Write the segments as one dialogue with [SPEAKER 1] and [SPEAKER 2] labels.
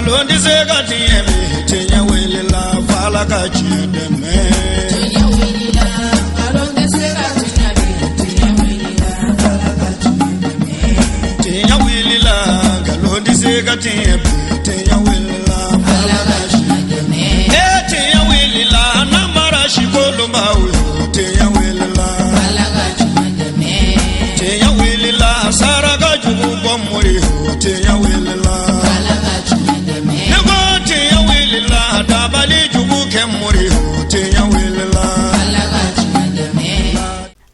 [SPEAKER 1] Nkalon tɛ se ka tiɲɛ bi, tiɲɛ wulila f'Ala ka tiɲɛ dɛmɛ.
[SPEAKER 2] Tiɲɛ wulila, nkalon tɛ se ka tiɲɛ bi, tiɲɛ wulila, Ala ka tiɲɛ dɛmɛ.
[SPEAKER 1] Tiɲɛ wulila, nkalon tɛ se ka tiɲɛ bi, tiɲɛ wulila
[SPEAKER 2] Ala ka tiɲɛ dɛmɛ.
[SPEAKER 1] E tiɲɛ wulila, namara si kolonbaw yo, tiɲɛ wulila.
[SPEAKER 2] Ala ka tiɲɛ dɛmɛ.
[SPEAKER 1] Tiɲɛ wulila, saraka jugu bɔ mori yo, tiɲɛ wulila.
[SPEAKER 2] Ala ka tiɲɛ dɛmɛ.
[SPEAKER 1] Ne ko tiɲɛ wulila, dabali jugu kɛ mori yo, tiɲɛ wulila.
[SPEAKER 2] Ala ka tiɲɛ dɛmɛ.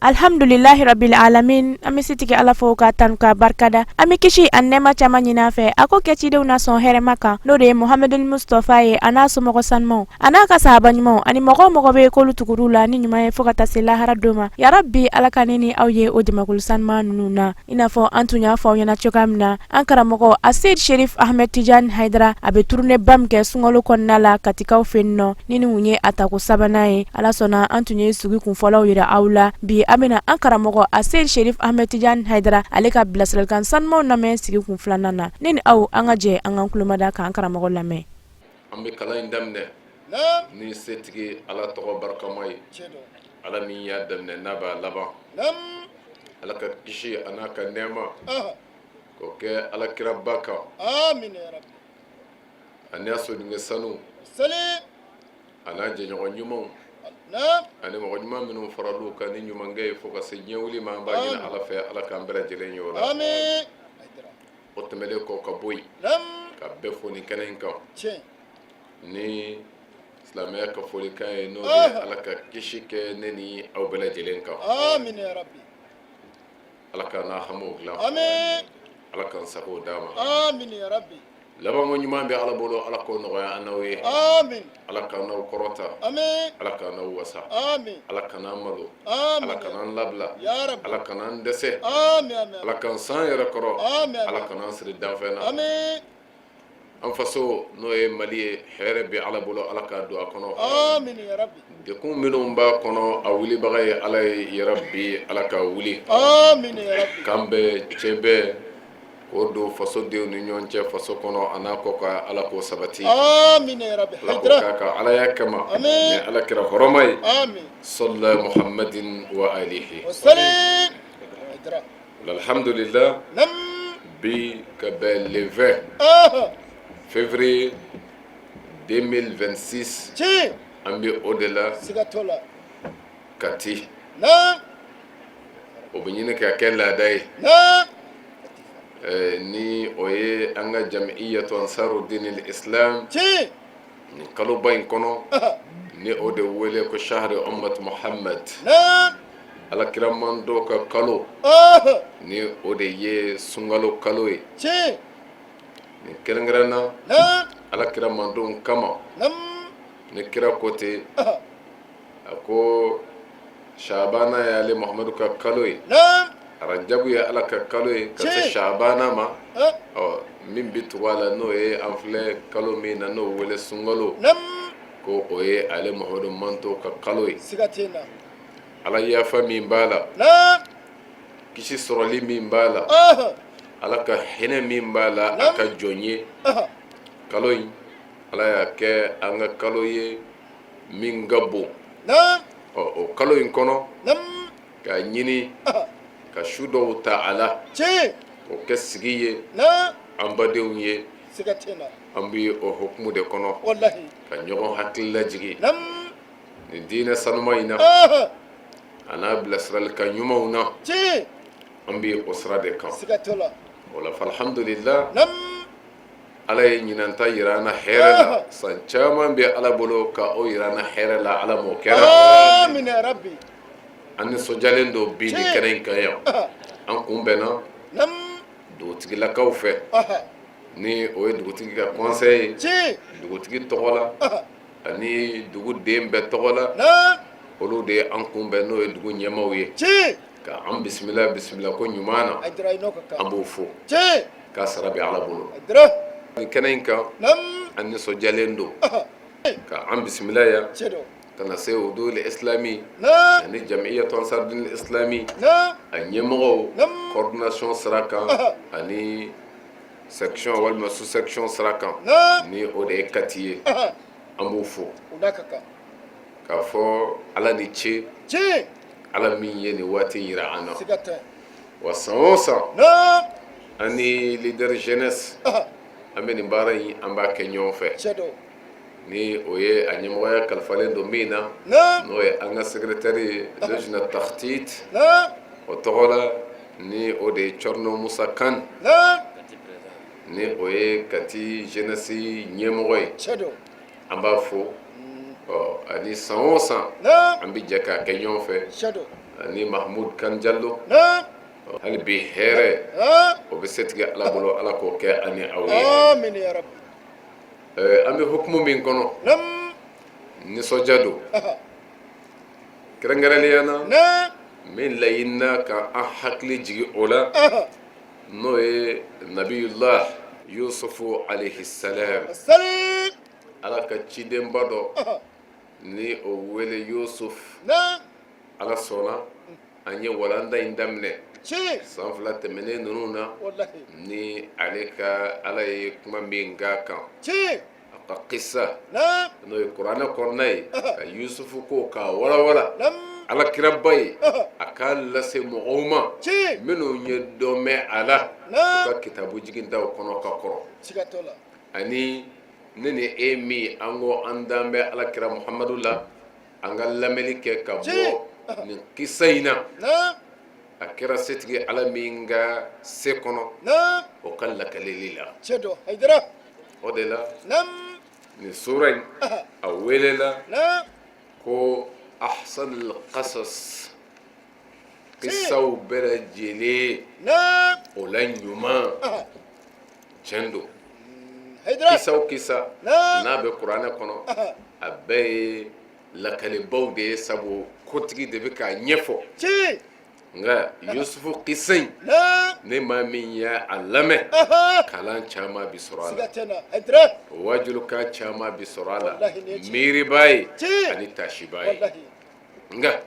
[SPEAKER 3] Alhamdulilahi rabil alamin. An bɛ setigi Ala fo k'a tanu k'a barikada. An bɛ kisi ani nɛɛma caman ɲini a fɛ, a k'o kɛ cidenw na sɔn hɛrɛma kan, n'o de ye Muhammadul Mustafa ye, a n'a somɔgɔ sanumaw, a n'a ka sahaba ɲumanw, ani mɔgɔ o mɔgɔ bɛ k'olu tugur'u la ni ɲuman ye fo ka taa se lahara don ma. Yarabi, Ala ka ne ni aw ye o jamakulu sanuman ninnu na. I n'a fɔ an tun y'a fɔ aw ɲɛna cogoya min na, an karamɔgɔ Aseyid Sherif Ahmed Tijani Hayidara, a bɛ tournée ba min kɛ sunkalo kɔnɔna la Katikaw fɛ yen nɔ, ni nin kun ye a tako sabanan ye. Ala sɔnna, an tun ye sigi kun fɔlɔw yira aw la. Bi an bɛna an karamɔgɔ Aseyid Sherif Ahmed Tijani Hayidara, ale ka bilasiralikan sanumanw lamɛn sigi kun filanan na. Ne ni aw, an ka jɛ an k'an tulomada k'an karamɔgɔ lamɛn.
[SPEAKER 4] An bɛ kalan in daminɛ ni setigi Ala tɔgɔ barikama ye, Ala min y'a daminɛ n'a b'a laban. Ala ka kisi a n'a ka nɛɛma k'o kɛ Ala kiraba kan, ani a sodenkɛ sanu, a n'a jɛɲɔgɔn ɲumanw, ani mɔgɔ ɲuman minnu faral'u kan ni ɲumankɛ ye fo ka se diɲɛ wuli ma. An b'a ɲini Ala fɛ, Ala k'an bɛɛ lajɛlen ye o la. O tɛmɛlen kɔ ka bɔ yen, ka bɛɛ fo nin kɛnɛ in kan ni silamɛya ka folikan ye, n'o ye Ala ka kisi kɛ ne ni aw bɛɛ lajɛlen kan. Ala ka n'a hamiw dilan, Ala k'an sago d'a ma. Labanko ɲuman bɛ Ala bolo, Ala k'o nɔgɔya an n'aw ye. Ala k'an n'aw kɔrɔta, Ala k'an n'aw wasa, Ala kan'an malo, Ala kan'an labila, Ala kan'an dɛsɛ, Ala k'an san yɛrɛ kɔrɔ, Ala kan'an siri danfɛn na. An faso, n'o ye Mali ye, hɛrɛ bɛ Ala bolo, Ala k'a don a kɔnɔ. Dekun minnu b'a kɔnɔ, a wulibaga ye Ala ye, yarabi, Ala k'a wuli. K'an bɛɛ cɛ bɛɛ k'o don fasodenw ni ɲɔgɔn cɛ, faso kɔnɔ a n'a kɔ kan, Ala k'o sabati, Ala k'o k'a ka Alaya kama ni Ala kira hɔrɔma ye, sɔlila Muhammadin wa alihi. Alhamdulillah, bi ka bɛn le 20 février 2026, an bɛ o de la Kati. O bɛ ɲini ka kɛ laada ye, ni o ye an ka jamiyatu Ansarudin Islam nin kaloba in kɔnɔ, ni o de wele ko shahri ummat Muhammad, Ala kira mantɔn ka kalo, ni o de ye sunkalo kalo ye. Nin kɛrɛnkɛrɛn na Ala kira mantɔn kama, ni kira ko ten, a ko Shabana ye ale Muhamadu ka kalo ye, Arajabu ye Ala ka kalo ye, ka se Shabana ma. Ɔ min bɛ tugu a la, n'o ye an filɛ kalo min na, n'o wele sunkalo, ko o ye ale Muhamadu mantɔn ka kalo ye. Ala yafa min b'a la, kisi sɔrɔli min b'a la, Ala ka hinɛ min b'a la a ka jɔn ye, kalo in, Ala y'a kɛ an ka kalo ye min ka bon. Ɔ o kalo in kɔnɔ, k'a ɲini ka su dɔw ta a la k'o kɛ sigi ye an badenw ye, an bɛ o hukumu de kɔnɔ ka ɲɔgɔn hakili lajigin nin diinɛ sanuma in na, a n'a bilasiralikan ɲumanw na. An bɛ o sira de kan. O la, alhamdulillah, Ala ye ɲinan ta yira an na hɛrɛ la. San caman bɛ Ala bolo ka o yira an na hɛrɛ la, Ala m'o kɛra. An nisɔndiyalen don bi nin kɛnɛ in kan yan. An kunbɛnna dugutigilakaw fɛ, ni o ye dugutigi ka conseil ye, dugutigi tɔgɔ la ani duguden bɛɛ tɔgɔ la. Olu de ye an kunbɛn, n'o ye dugu ɲɛmaaw ye, ka an bisimila bisimila ko ɲuman na. An b'o fo k'a sara bɛ Ala bolo. Nin kɛnɛ in kan, an nisɔndiyalen don ka an bisimila yan ka na se Wudul Islami ani Jamiyatu Ansarudin Islami, a ɲɛmɔgɔw, coordination sira kan ani Section walima sous section sira kan, ni o de ye Kati ye, an b'u fo k'a fɔ Ala ni ce, Ala min ye nin waati jira an na. Wa san o san, an ni leader jeunesse, an bɛ nin baara in, an b'a kɛ ɲɔgɔn fɛ, ni o ye a ɲɛmɔgɔya kalifalen don min na, n'o ye an ka secrétaire ye lajna takhtit o tɔgɔ la, ni o de ye Cɔrɔnɔ Musa Kan, ni o ye Kati jeunesse ɲɛmɔgɔ ye. An b'a fo. Ɔ ani san o san, an bɛ jɛ k'a kɛ ɲɔgɔn fɛ ani Mahmud Kan Jalo. Hali bi hɛrɛ o bɛ setigi Ala bolo, Ala k'o kɛ ani aw ye. An bɛ hukumu min kɔnɔ, nisɔndiya don, kɛrɛnkɛrɛnnenya na min laɲinina ka an hakili jigin o la, n'o ye nabiyullah Yusufu alayhi salam, Ala ka cidenba dɔ ni o wele Yusuf. Ala sɔnna, an ye walanda in daminɛ san 2 tɛmɛnen ninnu na, ni ale ka Ala ye kuma min k'a kan, a ka kisa, n'o ye kuranɛ kɔnɔna ye, ka Yusufu ko k'a walawala Ala kiraba ye, a k'a lase mɔgɔw ma minnu ye dɔ mɛn a la u ka kitabu jigintaw kɔnɔ ka kɔrɔ, ani ne ni e min an ko an dan bɛ Ala kira Muhamadu la, an ka lamɛnni kɛ ka bɔ nin kisa in na. A kɛra setigi Ala min ka se kɔnɔ, o ka lakaleli la. O de la nin sura in a welela ko ahsanul qasas, kisaw bɛɛ lajɛlen o la ɲuman. Tiɲɛ don, kisa o kisa n'a bɛ kuranɛ kɔnɔ, a bɛɛ ye lakalibaw de ye, sabu kotigi de bɛ k'a ɲɛfɔ. Nka Yusufu kisa in, ne maa min ye a lamɛn, kalan caman bɛ sɔrɔ a la, wajulikan caman bɛ sɔrɔ a la, miiriba ye ani tasiba ye. Nka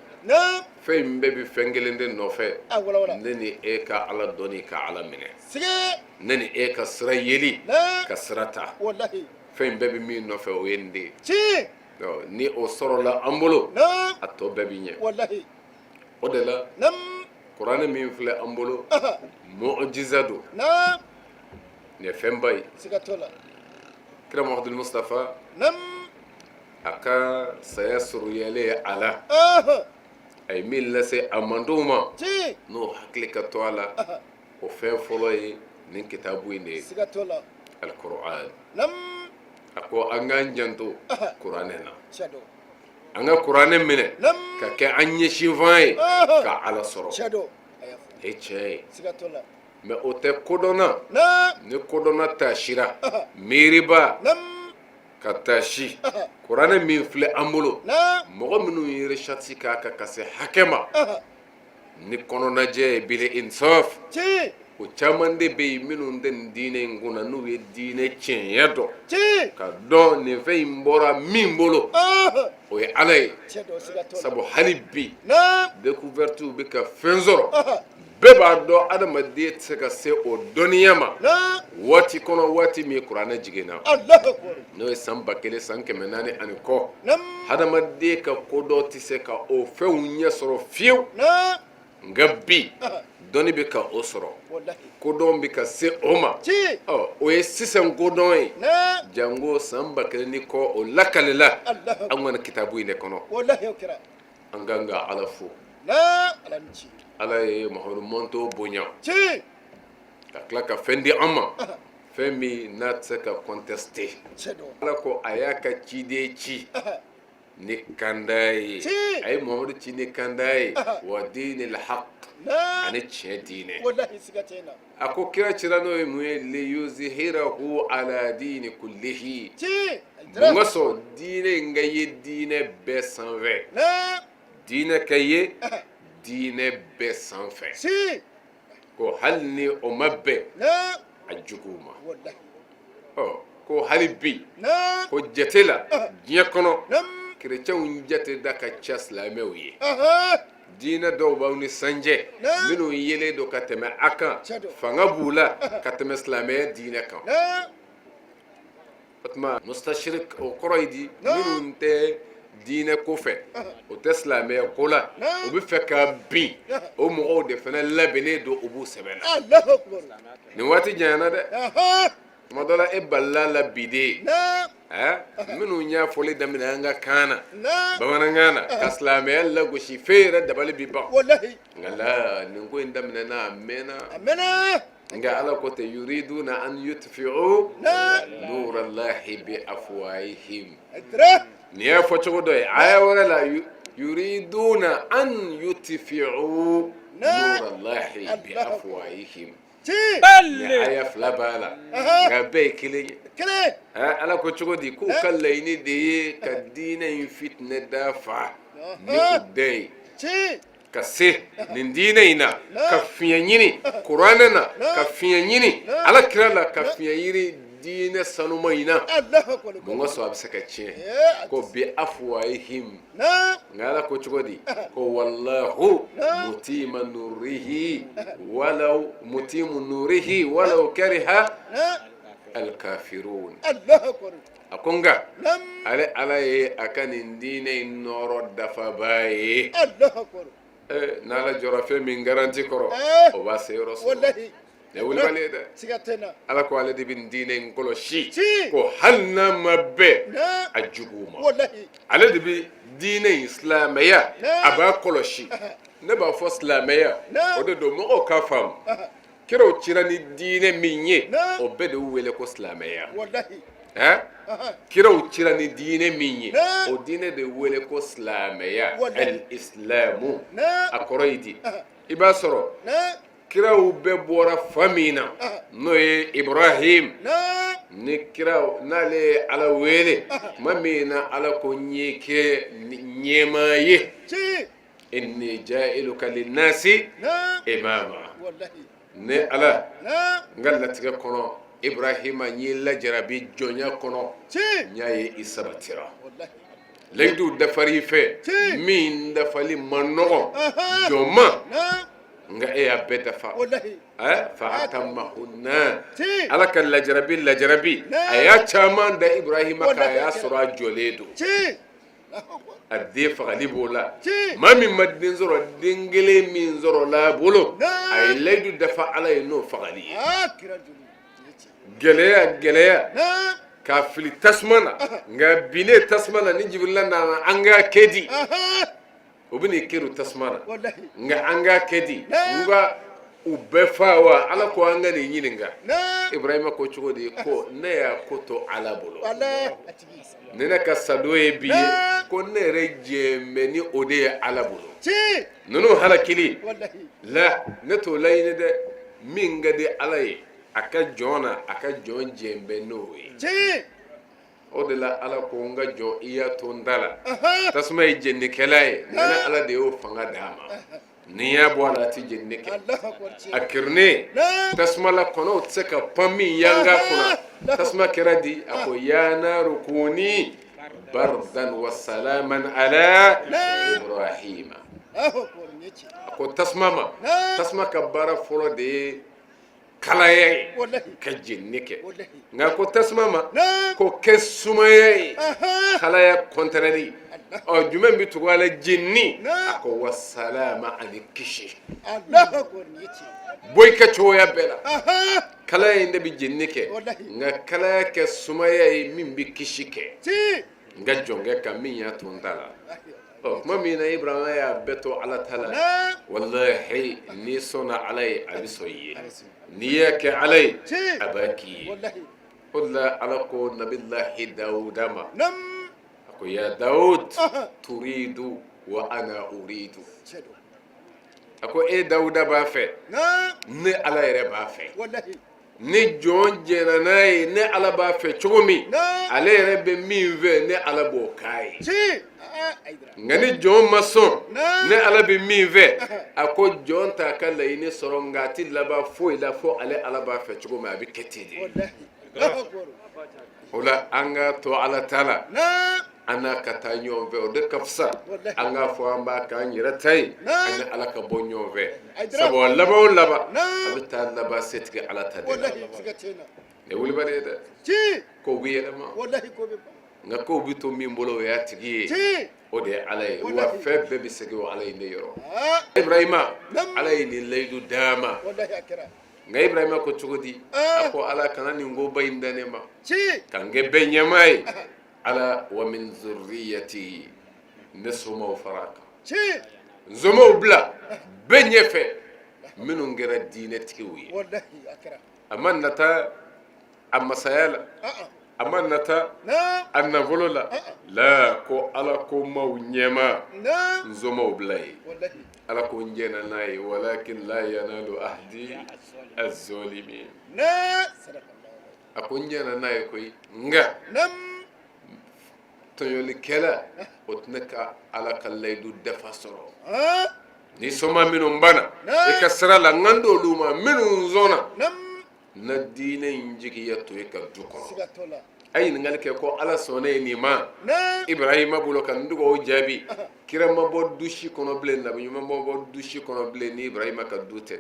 [SPEAKER 4] fɛn in bɛɛ bɛ fɛn kelen de nɔfɛ: ne ni e ka Ala dɔnni, ka Ala minɛ, ne ni e ka sira yeli, ka sira ta. Fɛn in bɛɛ bɛ min nɔfɛ, o ye nin de ye. Ni o sɔrɔla an bolo, a tɔ bɛɛ bɛ ɲɛ. O de la kuranɛ min filɛ an bolo, mujiza don, nin ye fɛnba ye. Kira Muhamadu Mustafa, a ka saya surunyalen a la, a ye min lase a mantɔnw ma, n'o hakili ka to a la, o fɛn fɔlɔ ye nin kitabu in de ye, alikuran. A ko an k'an janto kuranɛ na, an ka kuranɛ minɛ ka kɛ an ɲɛsinfan ye ka Ala sɔrɔ. O ye tiɲɛ ye, mais o tɛ kodɔnna. Ni kodɔnna taasira, miiriba ka taasi, kuranɛ min filɛ an bolo, mɔgɔ minnu ye recherche k'a kan ka se hakɛ ma ni kɔnɔnajɛ ye, bil insaf, o caman de bɛ yen minnu tɛ nin diinɛ in kunna, n'u ye diinɛ tiɲɛya dɔn, ka dɔn nin fɛn in bɔra min bolo, o ye Ala ye. Sabu hali bi découvertes bɛ ka fɛn sɔrɔ, bɛɛ b'a dɔn adamaden tɛ se ka se o dɔnniya ma waati kɔnɔ, waati min kuranɛ jiginna, n'o ye san 1000 san 400 ani kɔ. Hadamaden ka kodɔn tɛ se ka o fɛnw ɲɛ sɔrɔ fiyewu. Nka bi dɔnni bɛ ka o sɔrɔ, kodɔn bɛ ka se o ma. Ɔ, o ye sisan kodɔn ye. Janko san 1000 ni kɔ, o lakalila an ka kitabu in de kɔnɔ. An kan ka Ala fo. Ala ye Mahamadu mantɔn bonya ka tila ka fɛn di an ma, fɛn min n'a tɛ se ka contester. Ala ko a y'a ka ciden ci ni kanda ye, a ye Mahamadu ci ni kanda ye, wa dinil haq, ani tiɲɛ diinɛ. A ko kira cira n'o ye mun ye? Liyuzhirahu ala dini kullihi. Mun ka sɔn diinɛ in ka ye diinɛ bɛɛ sanfɛ, diinɛ ka ye diinɛ bɛɛ sanfɛ, ko hali ni o ma bɛn a juguw ma. Ɔ, ko hali bi ko jate la diɲɛ kɔnɔ, kerecɛnw jate da ka ca silamɛw ye. Diinɛ dɔw b'aw ni sanjɛ minnu yelen don ka tɛmɛ a kan, fanga b'u la ka tɛmɛ silamɛya diinɛ kan. O tuma mustashirik, o kɔrɔ ye di? Minnu tɛ diinɛ ko fɛ, o tɛ silamɛya ko la, u bɛ fɛ ka bin, o mɔgɔw de fana labɛnnen don, u b'u sɛbɛn na. Nin waati janyana dɛ. Tuma dɔ la e balila la bi de, minnu y'a fɔli daminɛ an ka kan na, bamanankan na, ka silamɛya lagosi f'e yɛrɛ dabali bi ban. Nka la, nin ko in daminɛna, a mɛnna. Nka Ala ko tɛ yuriduna an yutfi'u nurallahi bi afwahihim. Nin y'a fɔ cogo dɔ ye aya wɛrɛ la, yuriduna an yutfi'u nurallahi bi afwahihim. Ni aya fila b'a la, nka bɛɛ ye kelen ye. Ala ko cogo di? K'u ka laɲini de ye ka diinɛ in fitinɛ dafa ni u da ye, ka se nin diinɛ in na, ka fiɲɛ ɲini kuranɛ na, ka fiɲɛ ɲini Ala kira la, ka fiɲɛ ɲini diinɛ sanuma in na. Mun ka sɔn a bɛ se ka tiɲɛ ko bi afwahihim. Nka Ala ko cogo di? Ko wallahu mutima nurihi walaw mutimu nurihi walaw kariha alkafirun. A ko nka ale Ala ye a ka nin diinɛ in nɔɔrɔ dafabaa ye. N'Ala jɔra fɛn min garanti kɔrɔ, o b'a se yɔrɔ sɔrɔ. Nin wulibali ye dɛ. Ala ko ale de bɛ nin diinɛ in kɔlɔsi, ko hali n'a ma bɛn a juguw ma, ale de bɛ diinɛ in, silamɛya, a b'a kɔlɔsi. Ne b'a fɔ silamɛya, o de don mɔgɔw k'a faamu. Kiraw cira ni diinɛ min ye, o bɛɛ de wele ko silamɛya. Kiraw cira ni diinɛ min ye, o diinɛ de wele ko silamɛya, al-islamu. A kɔrɔ ye di? I b'a sɔrɔ kiraw bɛɛ bɔra fa min na, n'o ye Ibrahim, ni kiraw n'ale ye Ala wele tuma min na, Ala ko n y'i kɛ ɲɛmaa ye, inni ja'iluka linnasi imama. Ne Ala, n ka latigɛ kɔnɔ, Ibrahima, n y'i lajarabi jɔnya kɔnɔ, n y'a ye i sabatira, layidu dafara i fɛ min dafali man nɔgɔn jɔn ma, nka e y'a bɛɛ dafa. Fa atammahunna. Ala ka lajarabi lajarabi, a y'a caman da Ibrahima kan, a y'a sɔrɔ a jɔlen don. A den fagali b'o la, maa min ma den sɔrɔ, den kelen min sɔrɔla a bolo, a ye layidu dafa Ala ye n'o fagali ye. Gɛlɛya gɛlɛya k'a fili tasuma na, nka binnen tasuma na, ni Jibirila nana, an k'a kɛ di? O bɛ n'i kɛrun tasuma na, nka an k'a kɛ di? Nka u bɛɛ fa wa? Ala ko an ka nin ɲininka. Ibrahima ko cogo di? Ko ne y'a ko to Ala bolo. Ni ne ka sadon ye bi ye, ko ne yɛrɛ jɛn bɛ ni o de ye Ala bolo. Ninnu halakili la, ne t'o laɲini dɛ. Min ka di Ala ye a ka jɔn na, a ka jɔn jɛn bɛ n'o ye. O de la Ala ko n ka jɔn, i y'a to n ta la. Tasuma ye jeninikɛla ye, nka ne Ala de y'o fanga d'a ma. N'i y'a bɔ a la, a tɛ jenini kɛ. A kirunnen tasuma la, kɔnɔw tɛ se ka pan min yanga kunna. Tasuma kɛra di? A ko ya naru kuni bardan wa salaman ala Ibrahima. A ko tasuma ma, tasuma ka baara fɔlɔ de ye kalaya ye ka jenini kɛ, nka ko tasuma ma ko kɛ sumaya ye, kalaya kɔntɛrɛli. Ɔ, jumɛn bɛ tugu a la? Jenini. A ko wa salama, ani kisi bɔ i ka cogoya bɛɛ la. Kalaya in de bɛ jenini kɛ, nka kalaya kɛ sumaya ye min bɛ kisi kɛ n ka jɔnkɛ kan min y'a to n ta la. Ɔ, tuma min na Ibrahima y'a bɛɛ to Ala ta la, walahi, n'i sɔnna Ala ye, a bɛ sɔn i ye. N'i y'a kɛ Ala ye, a b'a k'i ye. O de la Ala ko nabilahi Dawuda ma, a ko ya Dawud turidu wa ana uridu. A ko e Dawuda b'a fɛ, ne Ala yɛrɛ b'a fɛ. Ni jɔn jɛnna n'a ye, ne Ala b'a fɛ cogo min, ale yɛrɛ bɛ min fɛ, ne Ala b'o k'a ye. Nka ni jɔn ma sɔn, ne Ala bɛ min fɛ, a ko jɔn t'a ka laɲini sɔrɔ, nka a tɛ laban foyi la fo ale Ala b'a fɛ cogo min, a bɛ kɛ ten de. O la, an ka to Ala ta la. An n'a ka taa ɲɔgɔn fɛ, o de ka fisa an k'a fɔ an b'a k'an yɛrɛ ta ye, an ni Ala ka bɔ ɲɔgɔn fɛ, sabu a laban o laban, a bɛ taa laban setigi Ala ta de la. Nin ye wulibali ye dɛ, kow bɛ yɛlɛma, nka kow bɛ to min bolo, o y'a tigi ye, o de ye Ala ye. Wa fɛn bɛɛ bɛ segin o Ala in de yɔrɔ. Ibrahima, Ala ye nin layidu d'a ma, nka Ibrahima ko cogo di? A ko Ala, kana nin koba in da ne ma ka n kɛ bɛɛ ɲɛmaa ye. Ala, wa min zurriyati, ne somaw fara a kan, n somaw bila bɛɛ ɲɛfɛ, minnu kɛra diinɛtigiw ye. A ma nata a masaya la, a ma nata a nafolo la la, ko Ala ko maaw ɲɛmaa, n somaw bila yen. Ala ko n jɛnna n'a ye, walakin la yanalu ahdi az-zalimin. A ko n jɛnna n'a ye koyi, nka tɔɲɔlikɛla o tɛna ka Ala ka layidu dafa sɔrɔ. Ni soma minnu banna i ka sira la, n kan t'olu ma. Minnu sɔnna, na diinɛ in jigiya to i ka du kɔnɔ. A ye ɲininkali kɛ ko Ala sɔnna ye nin ma Ibrahima bolo ka n dugawu jaabi. Kira ma bɔ du si kɔnɔ bilen, nabi ɲuman ma bɔ du si kɔnɔ bilen ni Ibrahima ka du tɛ.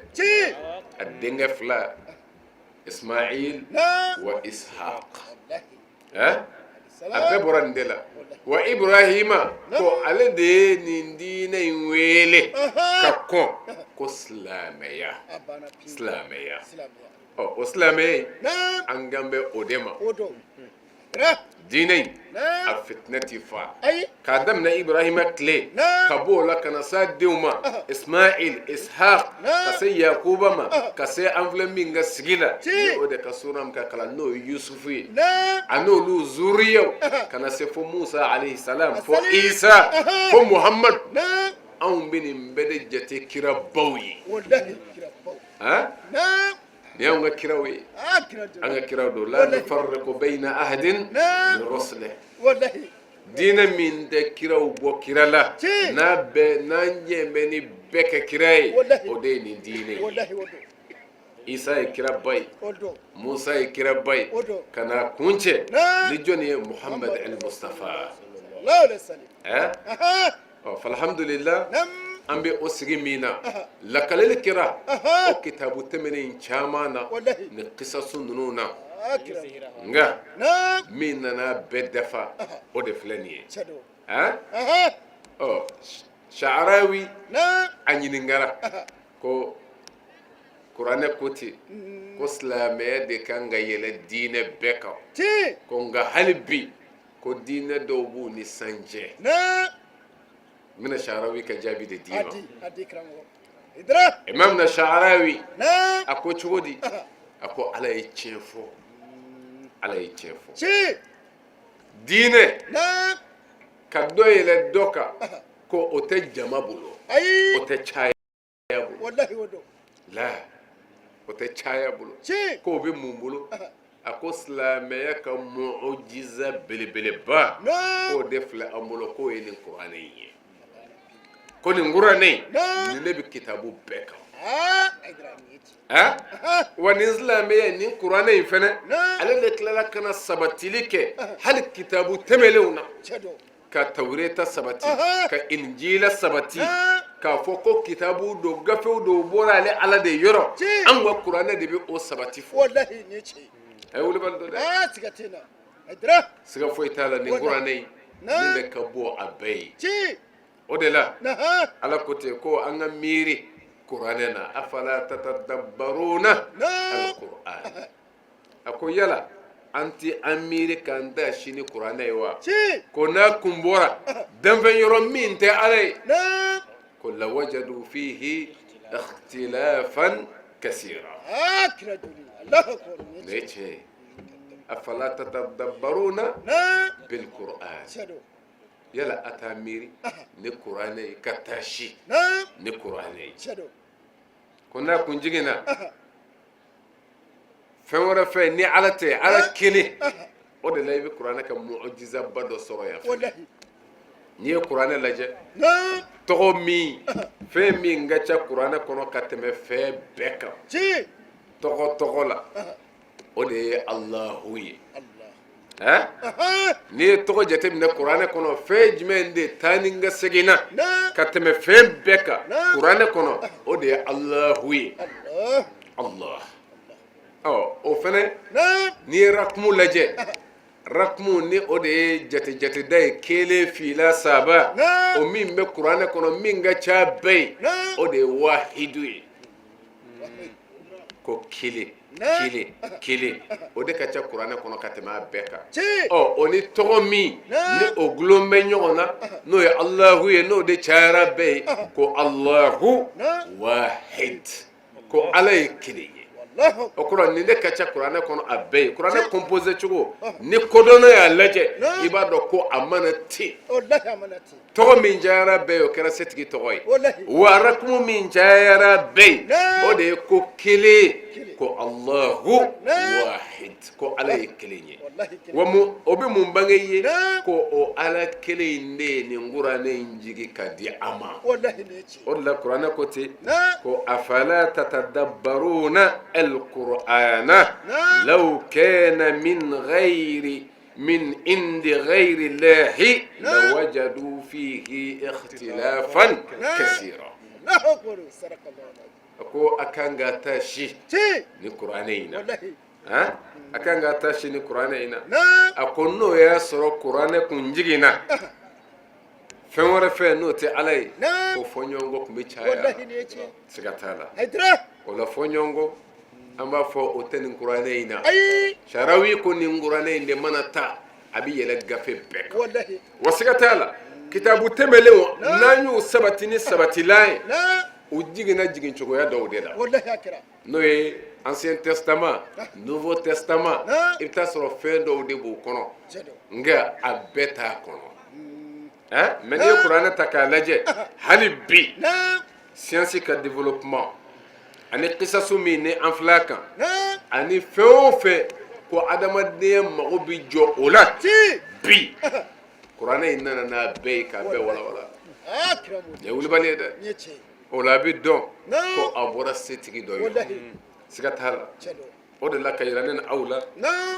[SPEAKER 4] A denkɛ fila, Ismail wa Ishaq, a bɛɛ bɔra nin de la. Wa Ibrahima ko ale de ye nin diinɛ in wele ka kɔn ko silamɛya, silamɛya. Ɔ, o silamɛya in, an kan bɛ o de ma. Diinɛ in a fitinɛ ti fa k'a daminɛ Ibrahima tile ka bɔ o la ka na s'a denw ma, Ismail, Ishaq, ka se Yakuba ma, ka se an filɛ min ka sigi la ni o de ka sura min ka kalan, n'o ye Yusufu ye, a n'olu zuriyaw, ka na se fo Musa alayhi salam, fo Isa, fo Muhammad. Anw bɛ nin bɛɛ de jate kirabaw ye. Nin y'anw ka kiraw ye, an ka kiraw don. La nufarriqu bayna ahadin min rusulihi. Diinɛ min tɛ kiraw bɔ kira la, n'a bɛɛ n'an jɛ bɛ ni bɛɛ kɛ kira ye, o de ye nin diinɛ ye. Isa ye kiraba ye, Musa ye kiraba ye, ka na kuncɛ ni jɔnni ye? Muhammad al Mustafa. Ɔ, alhamdulillah, an bɛ o sigi min na, lakaleli kɛra o kitabu tɛmɛnen caman na ni kisasu ninnu na, nka min nana bɛɛ dafa, o de filɛ nin ye. Ɔ, Sha'arawi a ɲininkara ko kuranɛ ko ten ko silamɛya de kan ka yɛlɛ diinɛ bɛɛ kan, ko nka hali bi ko diinɛ dɔw b'u ni san cɛ. N bɛna Sha'arawi ka jaabi de d'i ma. Imam na Sha'arawi a ko cogo di? A ko Ala ye tiɲɛ fɔ, Ala ye tiɲɛ fɔ. Diinɛ ka dɔ yɛlɛ dɔ kan, ko o tɛ jama bolo, o tɛ caya bolo la, o tɛ caya bolo. K'o bɛ mun bolo? A ko silamɛya ka mujiza belebeleba, k'o de filɛ an bolo, k'o ye nin kuranɛ in ye, ko nin kuranɛ in, nin de bɛ kitabu bɛɛ kan. Wa nin silamɛya, nin kuranɛ in fɛnɛ, ale de tilala ka na sabatili kɛ hali kitabu tɛmɛnlenw na, ka tawureta sabati, ka injila sabati, k'a fɔ ko kitabu don, gafew don, bɔra ale Ala de yɔrɔ. An ka kuranɛ de bɛ o sabati fɔ. A ye wulibali don dɛ, siga foyi t'a la, nin kuranɛ in, nin de ka bon a bɛɛ ye. O de la Ala ko ten ko an ka miiri kuranɛ na, afala tatadabbaruna alquran. A ko yala an tɛ an miiri k'an taasi ni kuranɛ ye wa? Ko n'a kun bɔra danfɛn yɔrɔ min tɛ Ala ye, ko lawajadu fihi ikhtilafan kasira. Nin ye tiɲɛ ye. Afala tatadabbaruna bil qur'an. Yala a t'a miiri ni kuranɛ ye, ka taasi ni kuranɛ ye? Ko n'a kun jiginna fɛn wɛrɛ fɛ ni Ala tɛ, Ala kelen o de la, i bɛ kuranɛ ka mujizaba dɔ sɔrɔ yan. N'i ye kuranɛ lajɛ, tɔgɔ min, fɛn min ka ca kuranɛ kɔnɔ ka tɛmɛ fɛn bɛɛ kan tɔgɔ tɔgɔ la, o de ye Alahu ye. N'i ye tɔgɔ jateminɛ kuranɛ kɔnɔ, fɛn jumɛn de taa ni ka segin na ka tɛmɛ fɛn bɛɛ kan kuranɛ kɔnɔ? O de ye Alahu ye, Allah. Ɔ, o fɛnɛ, n'i ye rakumu lajɛ, rakumu ni o de ye jate jateda ye, kelen, fila, saba, o min bɛ kuranɛ kɔnɔ, min ka ca bɛɛ ye, o de ye wahidu ye, ko kelen, kelen, kelen. O de ka ca kuranɛ kɔnɔ ka tɛmɛ a bɛɛ kan. Ɔ, o ni tɔgɔ min ni o gulon bɛ ɲɔgɔn na, n'o ye Alahu ye, n'o de cayara bɛɛ ye, ko Alahu wahid, ko Ala ye kelen ye. O kɔrɔ, nin de ka ca kuranɛ kɔnɔ a bɛɛ ye. Kuranɛ composé cogo ni kodɔnna y'a lajɛ, i b'a dɔn ko a mana ten. Tɔgɔ min cayara bɛɛ ye, o kɛra setigi tɔgɔ ye. Wa rakumu min cayara bɛɛ ye, o de ye ko kelen, ko Alahu wahid, ko Ala ye kelen ye. Wa o bɛ mun bange i ye? Ko o Ala kelen in de ye nin kuranɛ in jigi ka di a ma. O de la kuranɛ ko ten ko afala tatadabbaruna alqur'ana law kana min ghayri min indi ghayri llahi lawajadu fihi ikhtilafan kasira. A ko a kan ka taasi ni kuranɛ in na, a kan ka taasi ni kuranɛ in na. A ko n'o y'a sɔrɔ kuranɛ kun jiginna fɛn wɛrɛ fɛ n'o tɛ Ala ye, ko fɔɲɔgɔnkɔ tun bɛ caya, siga t'a la. O la fɔɲɔgɔnkɔ, an b'a fɔ o tɛ nin kuranɛ in na. Sarawi ko nin kuranɛ in de mana ta, a bɛ yɛlɛ gafe bɛɛ kan. Wa siga t'a la, kitabu tɛmɛlenw, n'an y'u sabati ni sabatilan ye, u jiginna jigin cogoya dɔw de la, n'o ye Ancien Testament, Nouveau Testament. I bɛ taa sɔrɔ fɛn dɔw de b'o kɔnɔ, nka a bɛɛ t'a kɔnɔ. Mais n'i ye kuranɛ ta k'a lajɛ, hali bi science ka développement ani kisasu min ni an filɛ a kan, ani fɛn o fɛn ko adamadenya mago bɛ jɔ o la bi, kuranɛ in nana n'a bɛɛ ye k'a bɛɛ walawala. Nin ye wulibali ye dɛ. O la a bɛ dɔn ko a bɔra setigi dɔ ye, siga t'a la. O de la ka yira ne ni aw la,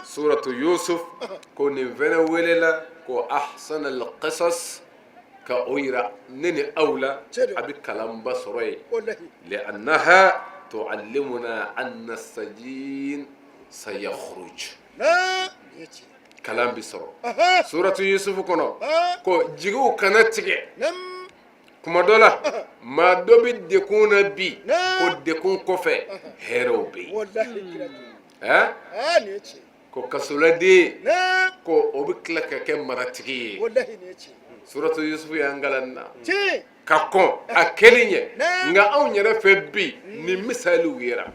[SPEAKER 4] suratu Yusuf, ko nin fɛnɛ welela ko ahsan al-qasas, ka o yira ne ni aw la, a bɛ kalanba sɔrɔ yen, li'annaha tu'allimuna anna sajin sayakhruj. Kalan bɛ sɔrɔ suratu Yusuf kɔnɔ ko jigiw kana tigɛ. Kuma dɔ la, maa dɔ bɛ dekun na bi, ko dekun kɔfɛ hɛrɛw bɛ yen. Ko kasoladen, ko o bɛ tila ka kɛ maratigi ye. Suratu Yusufu y'an kalan na ka kɔn a kɛli ɲɛ. Nka anw yɛrɛ fɛ bi, nin misaliw yera.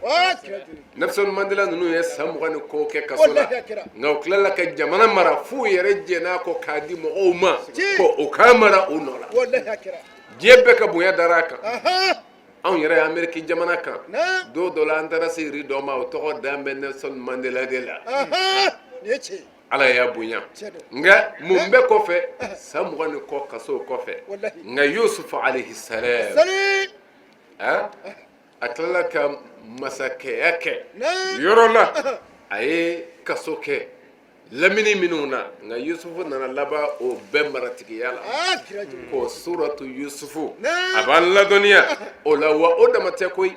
[SPEAKER 4] Nelson Mandela ninnu ye san 20 ni kɔ kɛ kaso la, nka u tilala ka jamana mara f'u yɛrɛ jɛn'a kɔ k'a di mɔgɔw ma ko o k'a mara u nɔ la. Diɲɛ bɛɛ ka bonya dara a kan. Anw yɛrɛ ye Ameriki jamana kan, don dɔ la an taara se yiri dɔ ma, o tɔgɔ dan bɛ Nelson Mandela de la. Ala y'a bonya. Nka mun bɛ kɔfɛ? San 20 ni kɔ kaso kɔfɛ, nka Yusufu alayhi salam, a tilala ka masakɛya kɛ yɔrɔ la. A ye kaso kɛ lamini minnu na, nka Yusufu nana laban o bɛɛ maratigiya la. Ko suratu Yusufu a b'an ladɔnniya o la. Wa o dama tɛ koyi,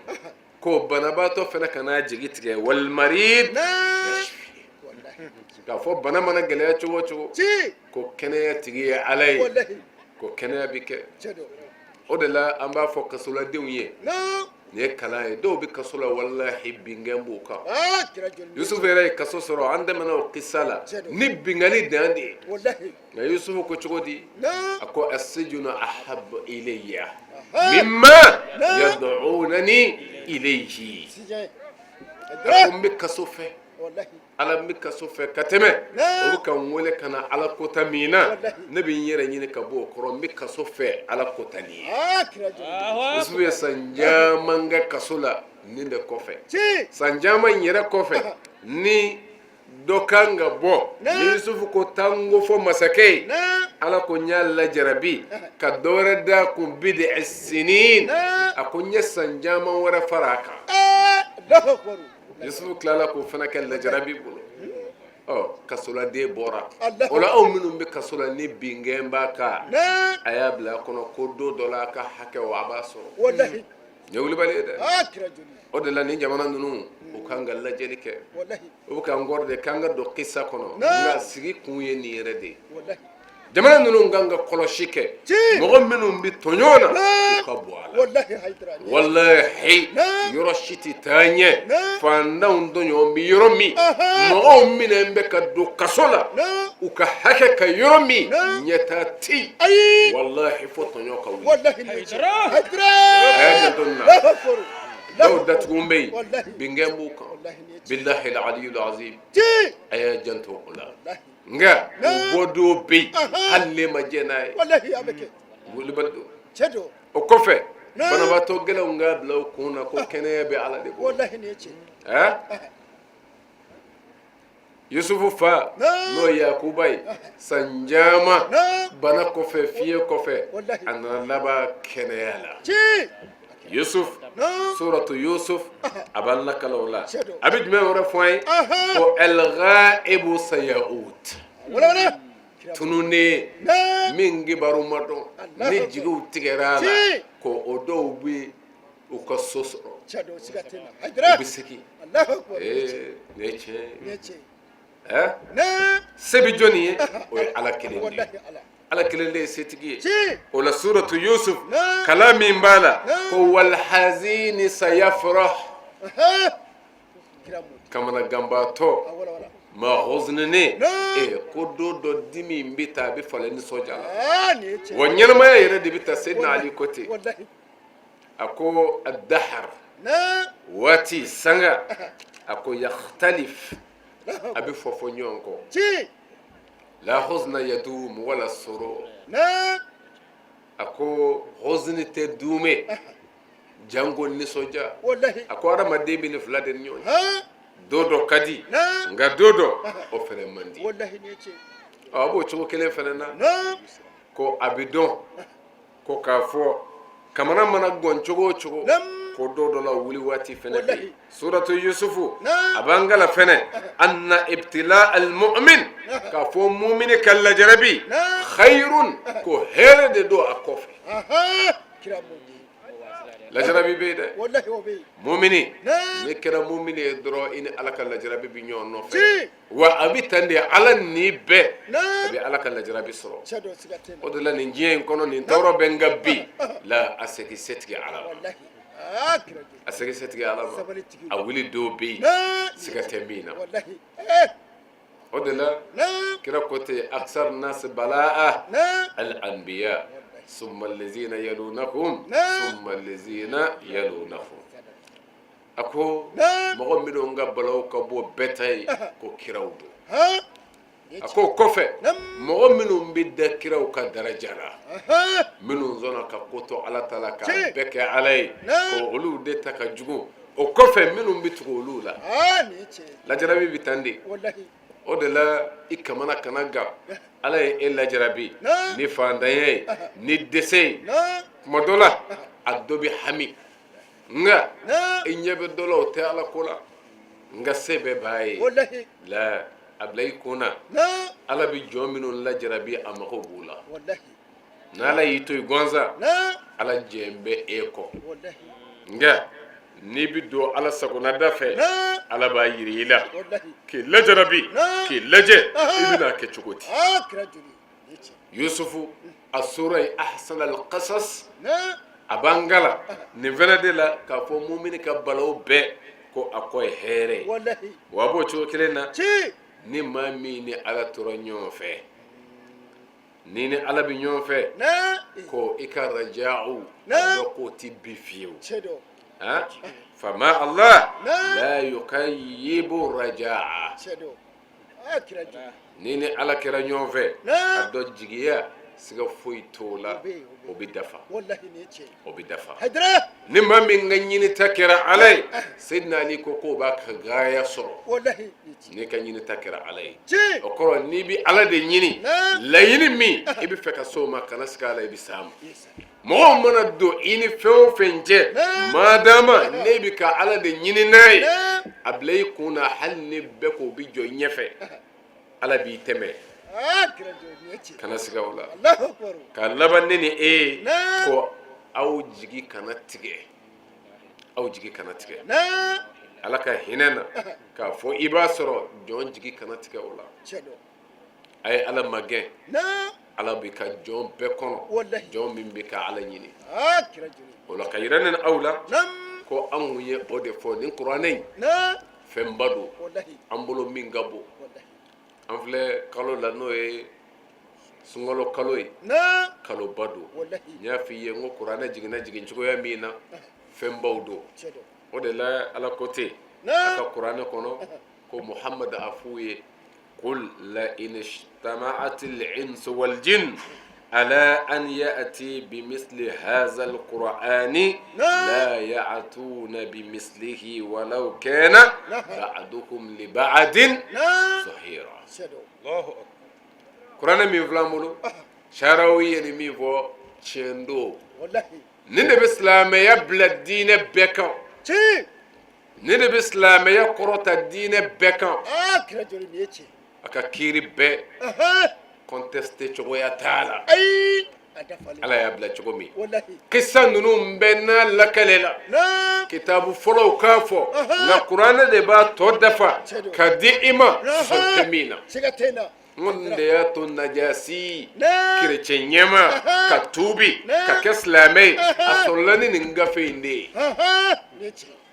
[SPEAKER 4] ko banabaatɔ fana kana jigi tigɛ, walmarid, k'a fɔ bana mana gɛlɛya cogo o cogo, ko kɛnɛya tigi ye Ala ye, ko kɛnɛya bɛ kɛ. O de la an b'a fɔ kasoladenw ye, nin ye kalan ye. Dɔw bɛ kaso la, walahi, binkan b'u kan. Yusufu yɛrɛ ye kaso sɔrɔ, an tɛmɛna o kisa la, ni binkanni dan de ye. Nka Yusufu ko cogo di? A ko asijunu ahabu ilayya mimma yad'unani ilayhi. A ko n bɛ kaso fɛ, Ala, n bɛ kaso fɛ ka tɛmɛ o bɛ ka n wele ka na Ala kota min na. Ne bɛ n yɛrɛ ɲini ka bɔ o kɔrɔ, n bɛ kaso fɛ Ala kota nin ye. Yusufu ye san caman kɛ kaso la nin de kɔfɛ. San caman in yɛrɛ kɔfɛ, ni dɔ kan ka bɔ, ni Yusufu ko taa n ko fɔ masakɛ ye, Ala ko n y'a lajarabi ka dɔ wɛrɛ d'a kun, bid'a sinin, a ko n ye san caman wɛrɛ fara a kan. Yusufu tilala k'o fana kɛ lajarabi bolo. Ɔ, kasoladen bɔra o la. Aw minnu bɛ kaso la ni bingɛn b'a kan, a y'a bila a kɔnɔ ko don dɔ la a ka hakɛ o, a b'a sɔrɔ. Nin ye wulibali ye dɛ. O de la nin jamana ninnu, u kan ka lajɛli kɛ. U bɛ k'an kɔrɔ de k'an ka don kisa kɔnɔ, nka sigi kun ye nin yɛrɛ de ye. Jamana ninnu kan ka kɔlɔsi kɛ, mɔgɔ minnu bɛ tɔɲɔ na, u ka bɔ a la. Walahi, yɔrɔ si tɛ taa ɲɛ fantanw tɔɲɔ bɛ yɔrɔ min, mɔgɔw minɛ bɛ ka don kaso la u ka hakɛ ka yɔrɔ min, ɲɛtaa tɛ yen. Walahi, fo tɔɲɔ ka wuli. A y'a janto nin na. Dɔw datugu bɛ yen, bingɛn b'u kan. Bilahi aliyul azim, a y'a janto o la. Nka u bɔ don bɛ yen, hali ne ma jɛn n'a ye. Wulibali don. O kɔfɛ, banabaatɔ gɛlɛnw k'a bila u kun na ko kɛnɛya bɛ Ala de bolo. Yusufu fa, n'o ye Yakuba ye, san caman bana kɔfɛ, fiɲɛ kɔfɛ, a nana laban kɛnɛya la. Yusuf, suratu Yusuf, a b'an lakali o la. A bɛ jumɛn wɛrɛ fɔ an ye? Ko al-ghaibu sayaud, tununnen min kibaru ma dɔn, ni jigiw tigɛra a la, ko o dɔw bɛ u ka so sɔrɔ, u bɛ segin. Ee, nin ye tiɲɛ ye. Se bɛ jɔnni ye? O ye Ala kelen de ye. Ala kelen de ye setigi ye. O la, suratu Yusuf, kalan min b'a la, ko walhazini sayafrah, kamanaganbaatɔ, maa hɔzininen, ee, ko don dɔ dimi bɛ taa, a bɛ falen nisɔndiya la. Wa ɲɛnamaya yɛrɛ de bɛ taa. Seyidina Ali ko ten, a ko adahar, waati sanga, a ko yakhtalif, a bɛ fɔ fɔ ɲɔgɔn kɔ. La huzna yadum wala surur, a ko huzni tɛ duumɛ janko nisɔndiya. A ko adamaden bɛ nin fila de ni ɲɔgɔn cɛ. Don dɔ ka di, nka don dɔ o fɛnɛ man di. A b'o cogo kelen fɛnɛ na, ko a bɛ dɔn ko k'a fɔ kamana mana gan cogo o cogo, ko don dɔ la wuli waati fɛnɛ bɛ yen. Suratu Yusufu, a b'an kalan fɛnɛ anna ibtila almu'min, k'a fɔ mumini ka lajarabi, khayrun, ko hɛrɛ de don a kɔfɛ. Lajarabi bɛ yen dɛ. Mumini, n'i kɛra mumini ye dɔrɔn, i ni Ala ka lajarabi bɛ ɲɔgɔn nɔfɛ. Wa a bɛ tan de, Ala ni bɛɛ a bɛ Ala ka lajarabi sɔrɔ. O de la, nin diɲɛ in kɔnɔ, nin tɔɔrɔ bɛ n kan bi la, a segin setigi Ala ma, a segin setigi Ala ma. A wuli don bɛ yen, siga tɛ min na. O de la, kira ko ten: aksar nas balaa al anbiya, summa allazina yalunahum, summa allazina yalunahum. A ko mɔgɔ minnu ka balaw ka bon bɛɛ ta ye, ko kiraw don. A ko kɔfɛ, mɔgɔ minnu bɛ da kiraw ka daraja la, minnu sɔnna ka ko to Ala ta la, k'a bɛɛ kɛ Ala ye, ko olu de ta ka jugu. O kɔfɛ, minnu bɛ tugu olu la. Lajarabi bɛ tan de. O de la, i kamana kana gan. Ala ye e lajarabi ni fantanya ye, ni dɛsɛ ye, tuma dɔ la a dɔ bɛ hami, nka i ɲɛ bɛ dɔ la, o tɛ Ala ko la, nka se bɛɛ b'a ye. La, a bila i kun na, Ala bɛ jɔn minnu lajarabi, a mago b'u la. N'Ala y'i to yen gansan, Ala jɛn bɛ e kɔ. Nka n'i bɛ don Ala sagonada fɛ, Ala b'a jira i la k'i lajarabi, k'i lajɛ i bɛna kɛ cogo di. Yusufu, a sura ye ahsanal qasas, a b'an kalan nin fɛnɛ de la k'a fɔ mumini ka balaw bɛɛ, ko a kɔ ye hɛrɛ ye. Wa a b'o cogo kelen na, ni maa min ni Ala tora ɲɔgɔn fɛ, ni ni Ala bɛ ɲɔgɔn fɛ, ko i ka raja'u, a dɔn k'o tɛ bin fiyewu. Fama Allah la yukhayyibu raja'a, ni ni Ala kɛra ɲɔgɔn fɛ, a dɔn jigiya siga foyi t'o la, o bɛ dafa, o bɛ dafa. Ni maa min ka ɲinita kɛra Ala ye, Seyidina Ali ko k'o b'a ka gaaya sɔrɔ. N'i ka ɲinita kɛra Ala ye, o kɔrɔ n'i bɛ Ala de ɲini, laɲini min i bɛ fɛ ka s'o ma, kana siga a la, i bɛ s'a ma. Mɔgɔw mana don i ni fɛn o fɛn cɛ, madama ne bɛ ka Ala de ɲini n'a ye, a bila i kun na, hali ni bɛɛ k'o bɛ jɔ i ɲɛfɛ. Ala b'i tɛmɛ, kana siga o la. K'a laban ne ni e ye ko aw jigi kana tigɛ, aw jigi kana tigɛ. Ala ka hinɛ na k'a fɔ i b'a sɔrɔ jɔn jigi kana tigɛ o la. A ye Ala magɛn, Ala bɛ ka jɔn bɛɛ kɔnɔ, jɔn min bɛ ka Ala ɲini. O la ka yira ne ni aw la ko an kun ye o de fɔ, nin kuranɛ in fɛnba don an bolo min ka bon. An filɛ kalo la, n'o ye sunkalo kalo ye, kaloba don. N y'a f'i ye n ko kuranɛ jiginna jigin cogoya min na, fɛnbaw don. O de la Ala ko ten a ka kuranɛ kɔnɔ ko Muhamadu a f'u ye: qul la in ijtama'at al-insu wal jinn ala an ya'ti bimisli hadha al-qur'ani la ya'tuna bimislihi walau kana ba'duhum li ba'din zahira. Kuranɛ min filɛ an bolo, Sarawi ye nin min fɔ, tiɲɛ don. Nin de bɛ silamɛya bila diinɛ bɛɛ kan, nin de bɛ silamɛya kɔrɔta diinɛ bɛɛ kan. A ka kiiri bɛɛ contesté cogoya t'a la. Ala y'a bila cogo min, kisa ninnu bɛɛ n'a lakale la, kitabu fɔlɔw k'a fɔ, nka kuranɛ de b'a tɔ dafa ka di i ma, sɔsɔli tɛ min na. N ko nin de y'a to Najasi kerecɛn ɲɛmaa ka tuubi ka kɛ silamɛ ye, a sɔrɔla ni nin gafe in de ye.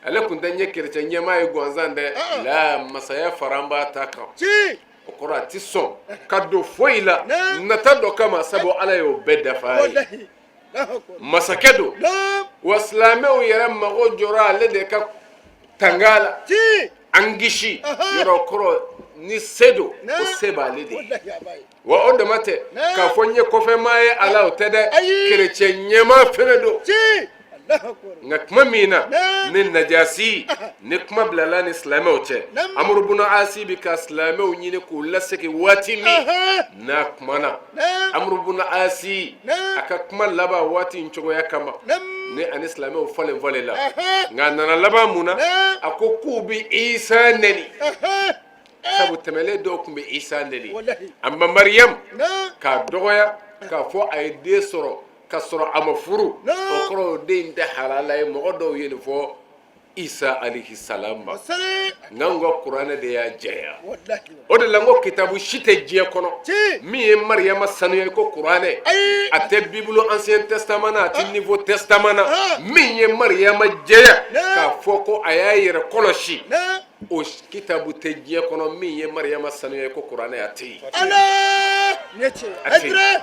[SPEAKER 4] Ale tun tɛ ɲɛ kerecɛn ɲɛmaa ye gansan dɛ, la masaya faran b'a ta kan. O kɔrɔ, a tɛ sɔn ka don foyi la nata dɔ kama, sabu Ala y'o bɛɛ dafa a ye. Masakɛ don wa, silamɛw yɛrɛ mago jɔra ale de ka tanga la, an kisi yɔrɔ kɔrɔ ni se don, o se b'ale de ye. Wa o dama tɛ k'a fɔ n ye kɔfɛmaa ye ala, o tɛ dɛ, kerecɛn ɲɛmaa fɛnɛ don. Nka tuma min na ni Najasi ni kuma bilala ni silamɛw cɛ, Amuru bunu Asi bɛ ka silamɛw ɲini k'u lasegin waati min n'a kumana, Amuru bunu Asi a ka kuma laban waati in cogoya kama ni ani silamɛw falen falen la, nka a nana laban mun na? A ko k'u bɛ Isa neni, sabu tɛmɛlen dɔw tun bɛ Isa neni, an ba Mariyamu k'a dɔgɔya, k'a fɔ a ye den sɔrɔ ka sɔrɔ a ma furu, o kɔrɔ o den in tɛ halala ye. Mɔgɔ dɔw ye nin fɔ Isa alayhi salam ma, nka n ka kuranɛ de y'a jɛya. O de la n ko kitabu si tɛ diɲɛ kɔnɔ min ye Mariyama sanuya i ko kuranɛ. A tɛ Bibulu Ancien Testament na, a tɛ Nouveau Testament na. Min ye Mariyama jɛya k'a fɔ ko a y'a yɛrɛ kɔlɔsi, o kitabu tɛ diɲɛ kɔnɔ min ye Mariyama sanuya i ko kuranɛ, a tɛ yen. A tɛ yen.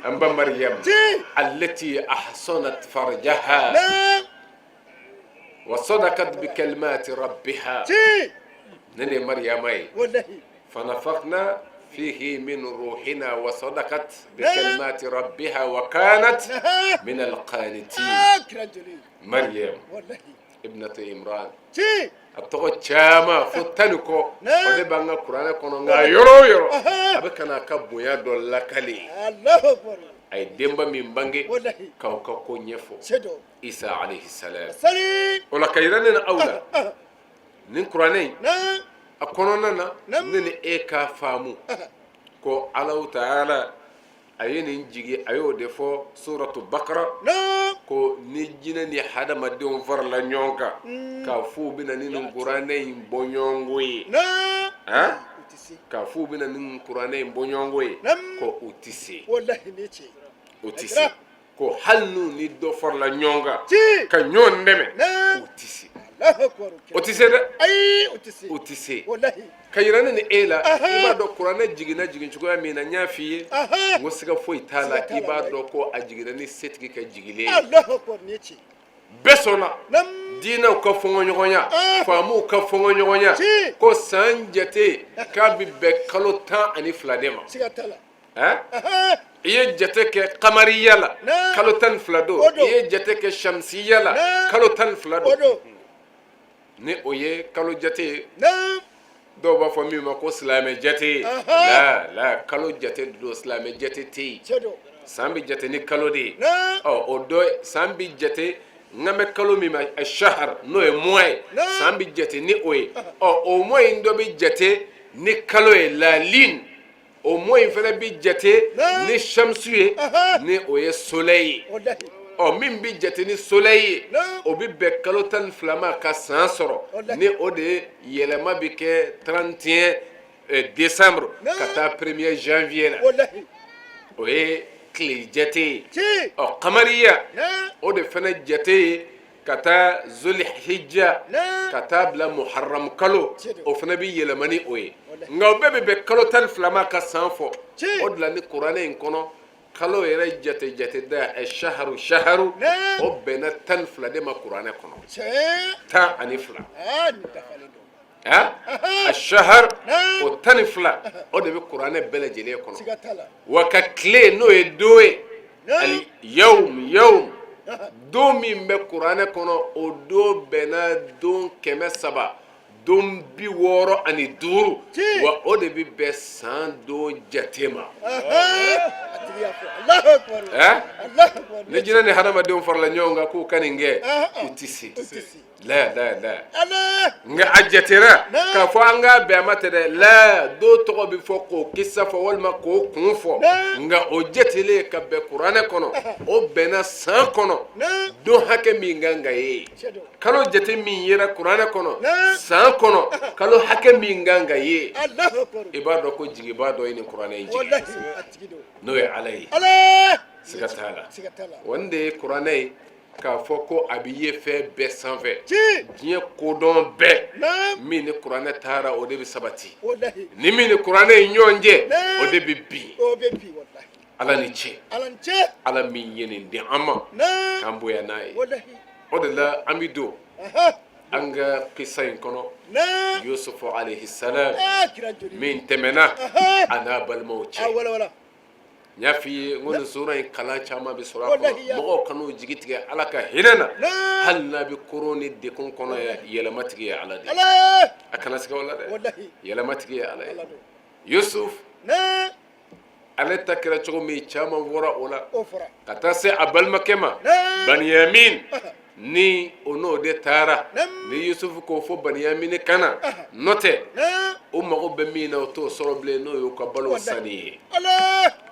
[SPEAKER 4] An ba Mariyam allati ahsanat farjaha wa sadaqat bi kalimati rabbiha, ne de ye Mariyama ye. Fanafakna fihi min ruhina wa sadaqat bi kalimati rabbiha wa kanat min alqanitin. Maryam ibnatu Imran, a tɔgɔ caman fo 10 ni kɔ, o de b'an ka kuranɛ kɔnɔ. Nka yɔrɔ o yɔrɔ a bɛ ka n'a ka bonya dɔ lakale, a ye denba min bange, k'aw ka ko ɲɛfɔ, Isa alayhi salam. O la ka yira ne ni aw la, nin kuranɛ in a kɔnɔna na, ne ni e k'a faamu ko Alahu taala a ye nin jigi, a y'o de fɔ suratu Bakara ko ni jinɛ ni hadamadenw farala ɲɔgɔn kan k'a fɔ u bɛna ni nin kuranɛ in bɔɲɔgɔnko ye, k'a fɔ u bɛna ni nin kuranɛ in bɔɲɔgɔnko ye, ko u tɛ se, u tɛ se, ko hali n'u ni dɔ farala ɲɔgɔn kan ka ɲɔgɔn dɛmɛ, u tɛ se, o tɛ se dɛ, u tɛ se. Ka yira ne ni e la, i b'a dɔn kuranɛ jiginna jigin cogoya min na, n y'a f'i ye n ko siga foyi t'a la, i b'a dɔn ko a jiginna ni setigi ka jigilen ye. Bɛɛ sɔnna, diinɛw ka fɔnkɔɲɔgɔnya, faamuw ka fɔnkɔɲɔgɔnya, ko san jate k'a bɛ bɛn kalo 12 de ma. I ye jate kɛ kamariya la, kalo 12 don. I ye jate kɛ shamsiya la, kalo 12 don. Ni o ye kalo jate ye, dɔw b'a fɔ min ma ko silamɛ jate ye. La la, kalo jate don, silamɛ jate tɛ yen. San bɛ jate ni kalo de ye. Ɔ, o dɔ san bɛ jate n kan bɛ kalo min ma, shahar, n'o ye mois ye, san bɛ jate ni o ye. Ɔ, o mois in dɔ bɛ jate Ni kalo ye, la lune, o mois in fana bɛ jate ni shamsu ye, ni o ye soleil ye. Ɔ, min bɛ jate ni soleil ye, o bɛ bɛn kalo 12 ma ka san sɔrɔ, ni o de ye yɛlɛma bɛ kɛ 31 décembre ka taa premier janvier la. O ye tile jate ye. Ɔ, kamariya, o de fana jate ye ka taa zulhijja ka taa bila muharram kalo, o fana bɛ yɛlɛma ni o ye. Nka o bɛɛ bɛ bɛn kalo 12 ma ka san fɔ. O de la ni kuranɛ in kɔnɔ, kalo yɛrɛ jate jate da ɛ shaharu shaharu, o bɛnna 12 de ma kuranɛ kɔnɔ, 12. A shahar o 12, o de bɛ kuranɛ bɛɛ lajɛlen kɔnɔ. Wa ka tile, n'o ye don ye, al yawm yawm, don min bɛ kuranɛ kɔnɔ, o don bɛnna don 300 don 65, wa o de bɛ bɛn san don jate ma. Ni jinɛ ni hadamadenw farala ɲɔgɔn kan k'u ka nin kɛ, u tɛ se. La la la, nka a jatera k'a fɔ an k'a bɛn a ma tɛ dɛ. La don tɔgɔ bɛ fɔ k'o kisa fɔ walima k'o kun fɔ, nka o jatelen ka bɛn kuranɛ kɔnɔ, o bɛnna san kɔnɔ don hakɛ min kan ka ye, kalo jate min yera kuranɛ kɔnɔ, san kɔnɔ kalo hakɛ min kan ka ye. I b'a dɔn ko jigibaa dɔ ye nin kuranɛ in jigin, n'o ye Ala ye, siga t'a la. Wa nin de ye kuranɛ ye k'a fɔ ko a bɛ ye fɛn bɛɛ sanfɛ, diɲɛ kodɔn bɛɛ. Min ni kuranɛ taara, o de bɛ sabati. Ni min ni kuranɛ ye ɲɔgɔn jɛ, o de bɛ bin. Ala ni ce, Ala min ye nin di an ma k'an bonya n'a ye. O de la an bɛ don an ka kisa in kɔnɔ, Yusufu alayhi salam min tɛmɛna a n'a balimaw cɛ. N y'a f'i ye n ko nin sura in, kalan caman bɛ sɔrɔ a kɔnɔ. Mɔgɔw kan'u jigi tigɛ Ala ka hinɛ na, hali n'a bɛ koron ni degun kɔnɔ. Yɛlɛmatigi ye Ala de ye, a kana siga o la dɛ. Yɛlɛmatigi ye Ala ye. Yusuf, ale ta kɛra cogo min, caman fɔra o la, ka taa se a balimakɛ ma Baniyamin, ni o n'o de taara. Ni Yusufu k'o fɔ Baniyamini ka na, n'o tɛ o mago bɛ min na, o t'o sɔrɔ bilen, n'o y'u ka balo sanni ye.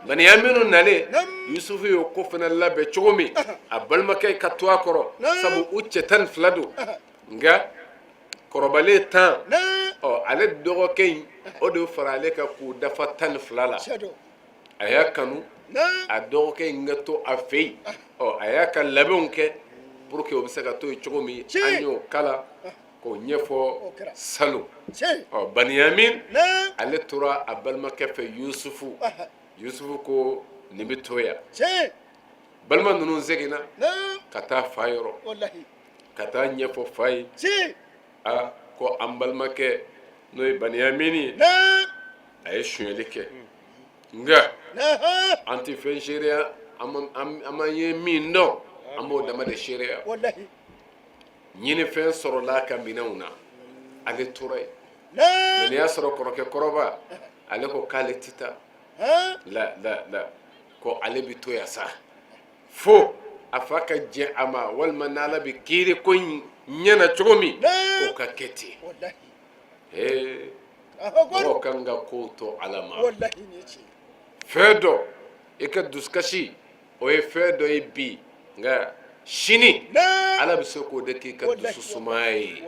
[SPEAKER 4] Baniyaminu nalen, Yusufu y'o ko fana labɛn cogo min a balimakɛ ka to a kɔrɔ, sabu u cɛ 12 don, nka kɔrɔbalen 10, ɔ, ale dɔgɔkɛ in, o de fara ale kan k'u dafa 12 la. A y'a kanu a dɔgɔkɛ in ka to a fɛ yen. Ɔ, a y'a ka labɛnw kɛ pour que o bɛ se ka to yen cogo min. An y'o kalan k'o ɲɛfɔ salon. Ɔ, Baniyamin, ale tora a balimakɛ fɛ Yusufu. Yusufu ko nin bɛ to yan. Balima ninnu seginna ka taa fa yɔrɔ, ka taa ɲɛfɔ fa ye a ko an balimakɛ, n'o ye Baniyamini ye, a ye sonyali kɛ, nka an tɛ fɛn seereya, an ma ye min dɔn, an b'o dama de seereya. Ɲinifɛn sɔrɔla a ka minɛnw na, ale tora yen. Mɛ n'i y'a sɔrɔ kɔrɔkɛ kɔrɔba, ale ko k'ale tɛ taa. La la la, ko ale bɛ to yan sa fo a fa ka jɛn a ma, walima n'Ala bɛ kiiri ko in ɲɛna cogo min, o ka kɛ ten. Ee, mɔgɔw kan ka kow to Ala ma. Fɛn dɔ, i ka dusukasi, o ye fɛn dɔ ye bi, nka sini Ala bɛ se k'o de k'i ka dusu sumaya ye.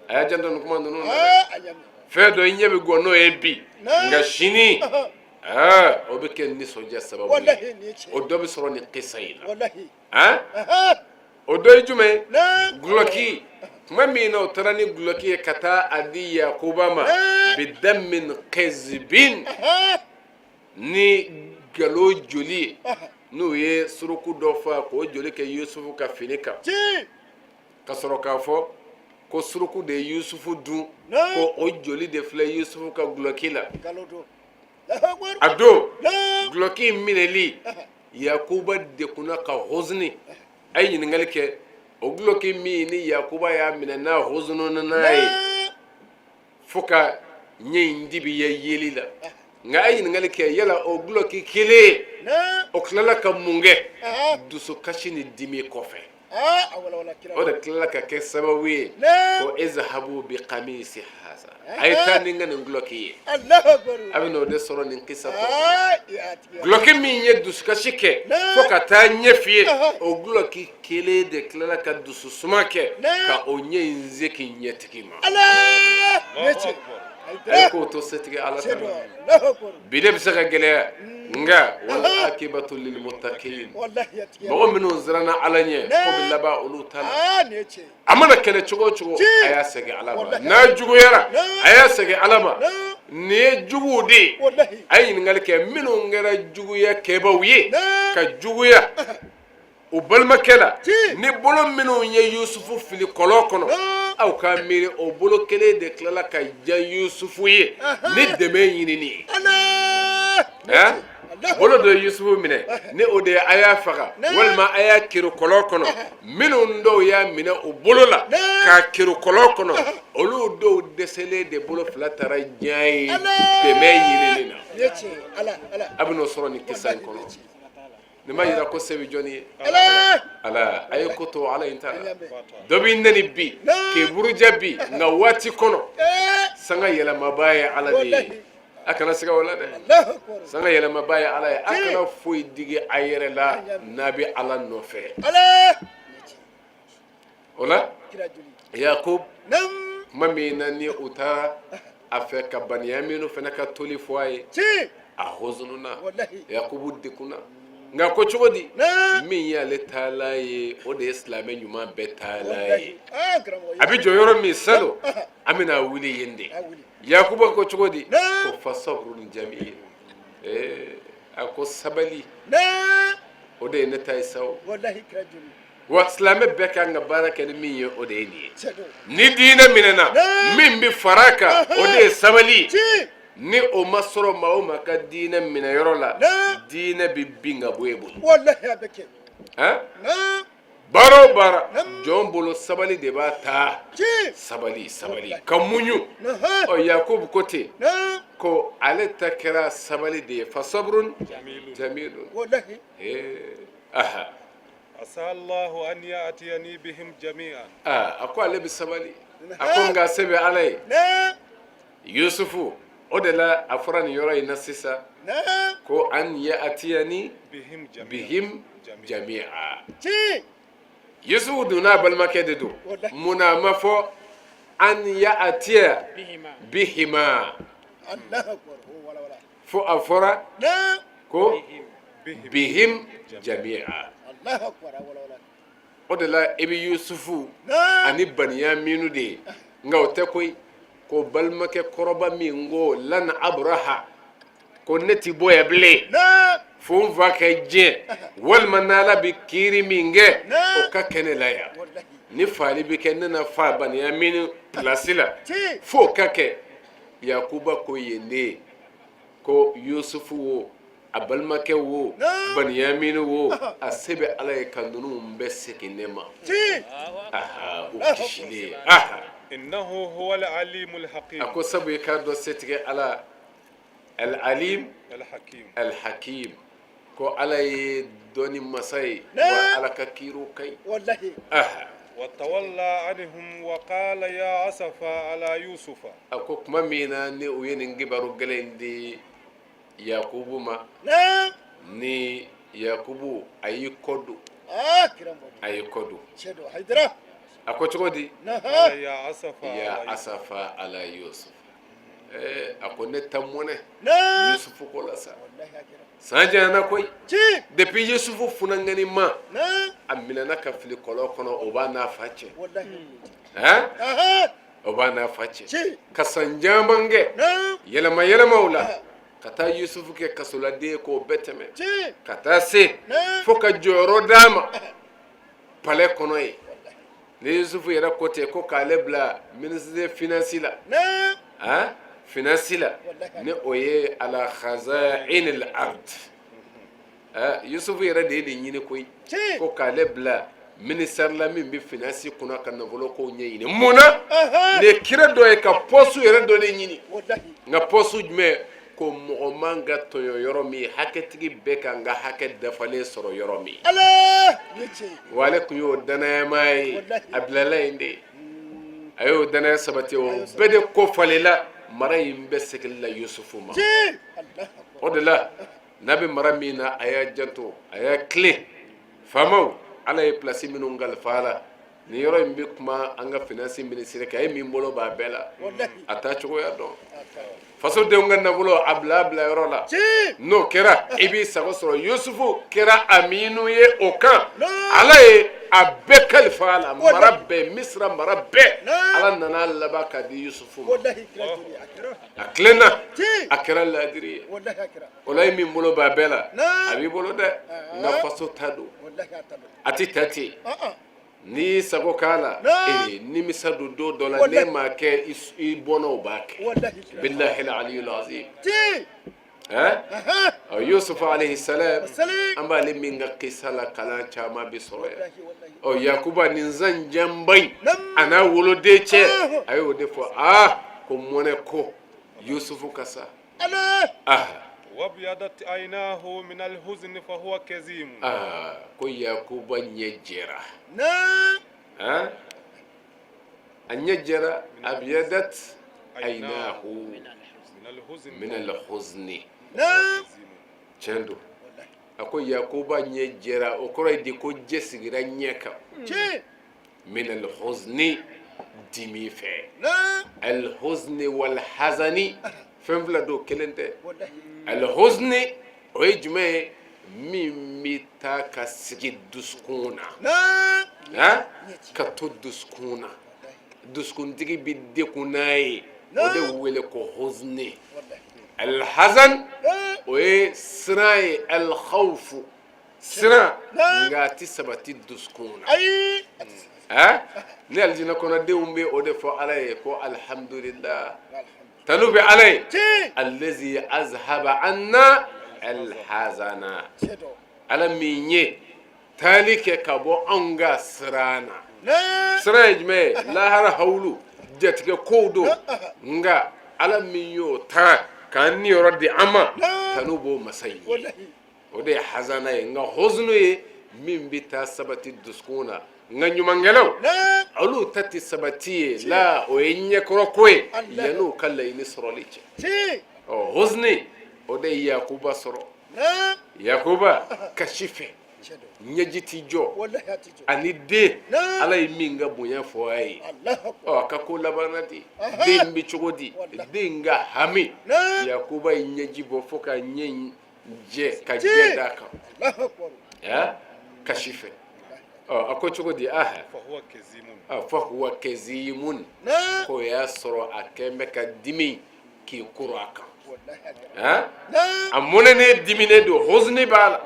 [SPEAKER 4] A y'a janto nin kuma ninnu na dɛ. Fɛn dɔ, i ɲɛ bɛ gwan n'o ye bi, nka sini aa, o bɛ kɛ nisɔndiya sababu ye. O dɔ bɛ sɔrɔ nin kisa in na. O dɔ ye jumɛn ye? Gulɔki. Tuma min na o taara ni gulɔki ye ka taa a di Yakuba ma, bidamin kazibin, ni galo joli ye, n'u ye suruku dɔ fa k'o joli kɛ Yusufu ka fini kan, ka sɔrɔ k'a fɔ ko suruku de ye Yusufu dun, ko o joli de filɛ Yusufu ka gulɔki la. A don gulɔki in minɛli, Yakuba degunna ka hosini. A ye ɲininkali kɛ, o gulɔki min ni Yakuba y'a minɛ n'a hosini n'a ye fo ka ɲɛ in dibi ye yeli la, nka a ye ɲininkali kɛ, yala o gulɔki kelen, o tilala ka mun kɛ dusukasi ni dimi kɔfɛ? O de tilala ka kɛ sababu ye ko izhabu bi kamisi haza, a ye taa ni n ka nin gulɔki ye. A bɛ n'o de sɔrɔ nin kisa kɔnɔ. Gulɔki min ye dusukasi kɛ fo ka taa ɲɛ fiyɛ, o gulɔki kelen de tilala ka dusu suma kɛ ka o ɲɛ in segin ɲɛtigi ma. A ye k'o to setigi Ala ta la. Bi de bɛ se ka gɛlɛya, nka wal akibatu lil muttaqin, mɔgɔ minnu siranna Ala ɲɛ, ko bɛ laban olu ta la. A mana kɛlɛ cogo o cogo, a y'a segin Ala ma. N'a juguyara, a y'a segin Ala ma. Nin ye juguw de ye. A ye ɲininkali kɛ minnu kɛra juguya kɛbaaw ye ka juguya u balimakɛ la, ni bolo minnu ye Yusufu fili kɔlɔn kɔnɔ, aw ka miiri o bolo kelen de tilala ka diya Yusufu ye ni dɛmɛ ɲinini ye. Bolo dɔ ye Yusufu minɛ, ni o de ye a y'a faga walima a y'a keri kɔlɔn kɔnɔ. Minnu dɔw y'a minɛ o bolo la k'a keri kɔlɔn kɔnɔ, olu dɔw dɛsɛlen de bolo fila taara diya ye dɛmɛ ɲinini na. A bɛ n'o sɔrɔ nin kisa in kɔnɔ. Nin b'a jira ko se bɛ jɔnni ye? Ala. A ye ko to Ala in ta la. Dɔ b'i neni bi k'i buruja bi, nka waati kɔnɔ sanga yɛlɛmabaa ye Ala de ye. A kana siga o la dɛ, sanga yɛlɛmabaa ye Ala ye. A kana foyi digi a yɛrɛ la n'a bɛ Ala nɔfɛ. O la Yakub, tuma min na ni u taara a fɛ ka Baniyaminu fana ka toli fɔ a ye, a huzununa, Yakubu degunna. Nka ko cogo di? Min y'ale taalan ye, o de ye silamɛ ɲuman bɛɛ taalan ye. A bɛ jɔ yɔrɔ min salon, an bɛna wuli yen de. Yakuba ko cogo di? Ko fasaburun jamil. Ee, a ko sabali, o de ye ne ta ye sa. Wa silamɛ bɛɛ kan ka baara kɛ ni min ye, o de ye nin ye. Ni diinɛ minɛna, min bɛ fara a kan, o de ye sabali. Ni o ma sɔrɔ maa o maa ka diinɛ minɛ yɔrɔ la, diinɛ bɛ bin ka bɔ e bolo. Baara o baara, jɔn bolo, sabali de b'a ta. Sabali, sabali, ka muɲu. Ɔ, Yakubu ko ten ko ale ta kɛra sabali de ye. Fasaburun jamilun. Aha.
[SPEAKER 5] Asa Allahu an ya'tiyani bihim jami'an.
[SPEAKER 4] Aa, a ko ale bɛ sabali. A ko nka se bɛ Ala ye. Yusufu, o de la a fɔra nin yɔrɔ in na sisan ko an ya'tiyani bihim jami'a. Yusufu dun n'a balimakɛ de don. Mun na a ma fɔ an ya'tiya bihima? Fo a fɔra ko bihim jami'a. O de la i bɛ Yusufu ani Baniyaminu de ye, nka o tɛ koyi. Ko balimakɛ kɔrɔba min ko lan abraha, ko ne tɛ bɔ yan bilen fo n fa ka diɲɛ, walima n'Ala bɛ kiiri min kɛ, o ka kɛ ne la yan. Ni faali bɛ kɛ, ne na fa Baniyaminu pilasi la, f'o ka kɛ. Yakuba ko yen de ye ko Yusufu wo, a balimakɛ wo, Baniyaminu wo, a se bɛ Ala ye ka ninnu bɛɛ segin ne ma. Aha, u kisilen. Aha.
[SPEAKER 5] Innahu huwal alimul hakim.
[SPEAKER 4] A ko sabu i k'a dɔn setigi Ala, al alim al hakim, ko Ala ye dɔnni masa ye, wa Ala ka kiiriw ka ɲi.
[SPEAKER 1] Walahi.
[SPEAKER 4] Aha.
[SPEAKER 5] Wa tawalla anhum wa qala ya asafa ala yusufa.
[SPEAKER 4] A ko tuma min na ni u ye nin kibaru gɛlɛn in di Yakubu ma, ni Yakubu a y'i kɔ don, a y'i kɔ don. A ko cogo di?
[SPEAKER 5] Ya asafa,
[SPEAKER 4] ya asafa ala yusuf. A ko ne ta mɔnɛ Yusufu ko la sa. San janyana koyi. Depuis Yusufu funankɛnin ma, a minɛna ka fili kɔlɔn kɔnɔ, o b'a n'a fa cɛ, o b'a n'a fa cɛ ka san caman kɛ yɛlɛma yɛlɛmaw la, ka taa Yusufu kɛ kasoladen ye, k'o bɛɛ tɛmɛ, ka taa se fo ka jɔyɔrɔ d'a ma palais kɔnɔ yen. Ni Yusufu yɛrɛ ko ten ko k'ale bila ministre de finance la, ah, finance la, ni o ye ala khaza'in al-ard. Yusufu yɛrɛ de ye nin ɲini koyi, ko k'ale bila ministère la min bɛ finance kunna, ka nafolo kow ɲɛɲini. Mun na? Nin ye kira dɔ ye ka poste yɛrɛ dɔ de ɲini. Nka poste jumɛn? Ko mɔgɔ man ka tɔɲɔ yɔrɔ min, hakɛtigi bɛɛ kan ka hakɛ dafalen sɔrɔ yɔrɔ min. Wa ale tun y'o danayama ye, a bilala yen de, a y'o danaya sabati. O bɛɛ de ko falenla, mara in bɛɛ segin la Yusufu ma. O de la, n'a bɛ mara min na, a y'a janto, a y'a tilen. Faamaw, Ala ye pilasi minnu kalifa a la, nin yɔrɔ in bɛ kuma an ka finance ministre kan. E min bolo b'a bɛɛ la, a taa cogoya dɔn. Fasodenw ka nafolo, a bila a bila yɔrɔ la. N'o kɛra, i b'i sago sɔrɔ. Yusufu kɛra aminu ye o kan. Ala ye a bɛɛ kalifa a la, mara bɛɛ, Misira mara bɛɛ, Ala nana laban k'a di Yusufu ma. A tilenna, a kɛra ladiri ye. O la, e min bolo b'a bɛɛ la, a b'i bolo dɛ, nka faso ta don, a tɛ ta ten. N'i y'i sago k'a la, ee, nimisa don don dɔ la. N'e m'a kɛ, i bɔnnaw b'a kɛ. Bilahi aliyul azim. Ɛ Yusuf alayhi salam, an b'ale min ka kisa la, kalan caman bɛ sɔrɔ yan. Ɔ Yakuba, nin zan janba in, a n'a woloden cɛ, a y'o de fɔ. Aa, ko mɔnɛ ko Yusufu ka sa.
[SPEAKER 5] Wabyadat aynahu min alhuzni fa huwa kazim.
[SPEAKER 4] Aa, ko Yakuba ɲɛ jɛra, a ɲɛ jɛra. Abyadat aynahu min alhuzni. Tiɲɛ don. A ko Yakuba ɲɛ jɛra, o kɔrɔ ye di? Ko jɛ sigira ɲɛ kan. Min alhuzni, dimi fɛ. Alhuzni walhazani, fɛn fila don, kelen tɛ. Alhuzni, o ye jumɛn ye? Min bɛ taa ka sigi dusukun na, ka to dusukun na, dusukuntigi bɛ degun n'a ye, o de wele ko huzni. Alhazan, o ye siran ye, alkhawfu, siran, nka a tɛ sabati dusukun na. Ayi, ni alijinɛ kɔnɔdenw bɛ o de fɔ Ala ye ko alihamudulila, tanu bɛ Ala ye, allazi azhaba anna alhazana, Ala min ye taali kɛ ka bɔ anw ka siran na. Siran ye jumɛn ye? Lahara hawulu jatigɛ kow don, nka Ala min y'o ta k'an niyɔrɔ di an ma, tanu b'o masa in ye. O de ye hazana ye. Nka huzunu ye min bɛ taa sabati dusukun na, nka ɲumankɛlaw, olu ta tɛ sabati ye la, o ye ɲɛkɔrɔ ko ye yan'u ka laɲini sɔrɔli cɛ. Ɔ huzuni, o de ye Yakuba sɔrɔ. Yakuba kasi fɛ, ɲɛji tɛ jɔ ani den. Ala ye min ka bonya fɔ a ye, ɔ a ka ko labanna di? Den bɛ cogo di? Den ka hami, Yakuba ye ɲɛji bɔ fo ka ɲɛ jɛ ka jɛ d'a kan kasi fɛ. A ko cogo di? Ah, fahuwa kazimun, k'o y'a sɔrɔ a kɛn bɛ ka dimi k'i koro a kan. A mɔnɛnen, diminen don, huzuni b'a la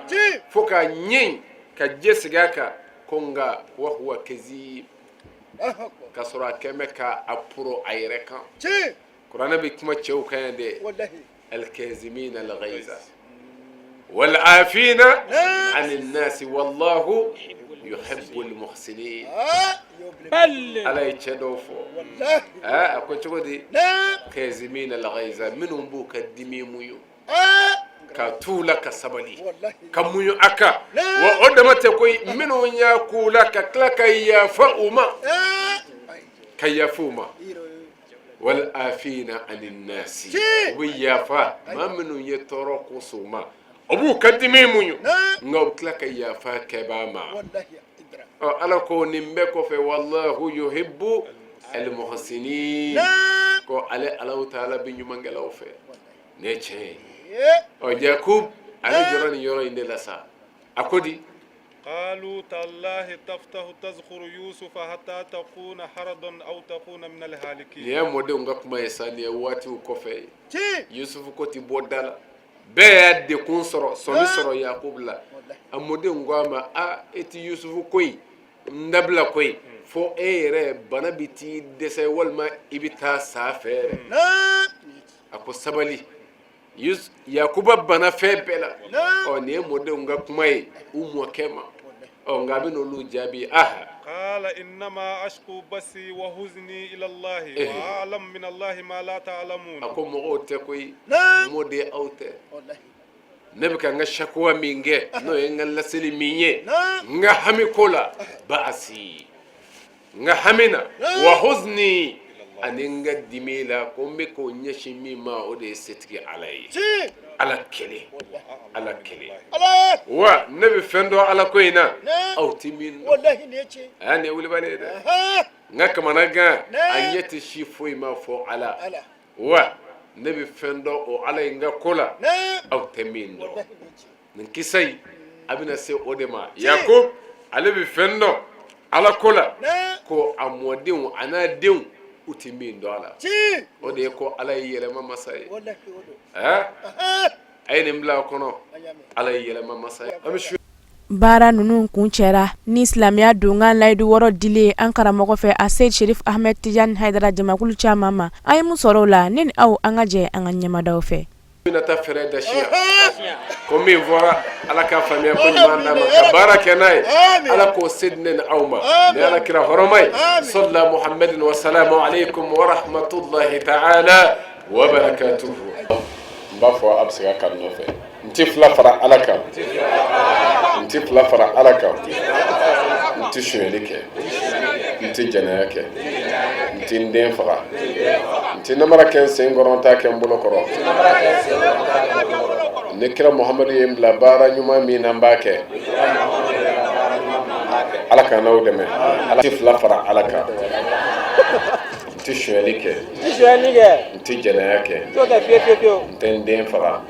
[SPEAKER 4] fo ka ɲɛ ka jɛ sigi a kan. Ko nka wahuwa kazim, ka sɔrɔ a kɛn bɛ ka a poro a yɛrɛ kan. Kuranɛ bɛ kuma cɛw kan yan dɛ. Alkazimina alghayza walafina ani nasi wallahu yuhibbul muhsinin. Ala ye cɛ dɔw fɔ. A ko cogo di? Kazimina alghayza, minnu b'u ka dimi muɲu ka t'u la, ka sabali ka muɲu a kan. Wa o dama tɛ koyi, minnu y'a k'u la, ka tila ka yafa u ma, ka yafa u ma. Wal afina ani nasi, u bɛ yafa maa minnu ye tɔɔrɔ ko s'u ma. O b'u ka dimi muɲu, nka u bɛ tila ka yafa kɛbaa ma. Ɔ Ala ko nin bɛɛ kɔfɛ, wallahu yuhibbu almuhsinin, ko ale Alahu taala bɛ ɲumankɛlaw fɛ. Nin ye tiɲɛ ye. Ɔ Yakub, ale jɔra nin yɔrɔ in de la sa. A ko di?
[SPEAKER 5] Qalu tallahi taftau tazkuru yusufa hatta takuna haradan aw takuna min alhalikin.
[SPEAKER 4] Nin ye mɔdenw ka kuma ye sa. Nin ye waatiw kɔfɛ ye. Yusufu ko tɛ bɔ da la, bɛɛ y'a dekun sɔrɔ, sɔmi sɔrɔ Yakubu la. A mɔdenw ko a ma: aa, e tɛ Yusufu ko in n dabila koyi, fo e yɛrɛ bana bɛ t'i dɛsɛ walima i bɛ taa sa fɛ yɛrɛ. A ko sabali. Yakuba banna fɛn bɛɛ la. Ɔ nin ye mɔdenw ka kuma ye u mɔkɛ ma. Ɔ, nka a bɛ n'olu jaabi, aha.
[SPEAKER 5] قال إنما أشكو بثي وحزني إلى الله وأعلم من الله ما لا تعلمون.
[SPEAKER 4] A ko mɔgɔw tɛ koyi, m'o de aw tɛ. Ne bɛ ka n ka sakuwa min kɛ, n'o ye n ka laseli min ye, n ka hami ko la, baasi n ka hami na, wa huzni, ani n ka dimi la, ko n bɛ k'o ɲɛsin min ma, o de ye setigi Ala ye, Ala kelen, Ala kelen. Wa ne bɛ fɛn dɔn Ala ko in na, aw tɛ min dɔn. A y'a nin ye wulibali ye dɛ. N ka kamanagan, a ɲɛ tɛ si foyi ma fɔ Ala. Wa ne bɛ fɛn dɔn o Ala in ka ko la, aw tɛ min dɔn. Nin kisa in, a bɛna se o de ma. Yakub, ale bɛ fɛn dɔn Ala ko la, ko a mɔdenw a n'a denw, u tɛ min dɔn a la, o de ye ko Ala ye yɛlɛma masa ye. A ye nin bila a kɔnɔ, Ala ye yɛlɛma masa ye. An bɛ
[SPEAKER 3] Baara ninnu kuncɛra ni silamɛya donkan layidu wɔɔrɔ dilen an karamɔgɔ fɛ, a Seyid Sherif Ahmed Tijani Hayidara, jamakulu caman ma. An ye mun sɔrɔ o la? Ne ni aw, an ka jɛ an ka ɲɛmadaw fɛ.
[SPEAKER 4] Bɛna taa fɛrɛ da siya ko min fɔra, Ala ka faamuya ko ɲuman d'a ma ka baara kɛ n'a ye. Ala k'o se di ne ni aw ma ni Ala kira hɔrɔma ye. Sɔlila Muhammadin wa salamu aleykum wa rahmatulahi ta'ala wa barakatuhu. N b'a fɔ a bɛ se ka nɔfɛ. N tɛ fila fara Ala kan, n tɛ fila fara Ala kan, n tɛ sonyali kɛ, n tɛ jɛnɛya kɛ, n tɛ n den faga, n tɛ namara kɛ n sen kɔrɔ, n t'a kɛ n bolo kɔrɔ. Ni kira Muhamadu ye n bila baara ɲuman min na, n b'a kɛ. Ala ka n'aw dɛmɛ. Ala tɛ fila fara Ala kan. N tɛ sonyali kɛ, n tɛ jɛnɛya kɛ, n tɛ n den faga,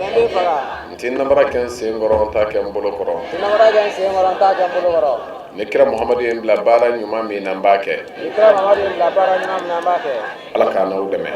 [SPEAKER 4] n tɛ namara kɛ n sen kɔrɔ, n t'a kɛ n bolo kɔrɔ. Ni kira Muhamadu ye n bila baara ɲuman min na, n b'a kɛ. Ala k'a n'aw dɛmɛ,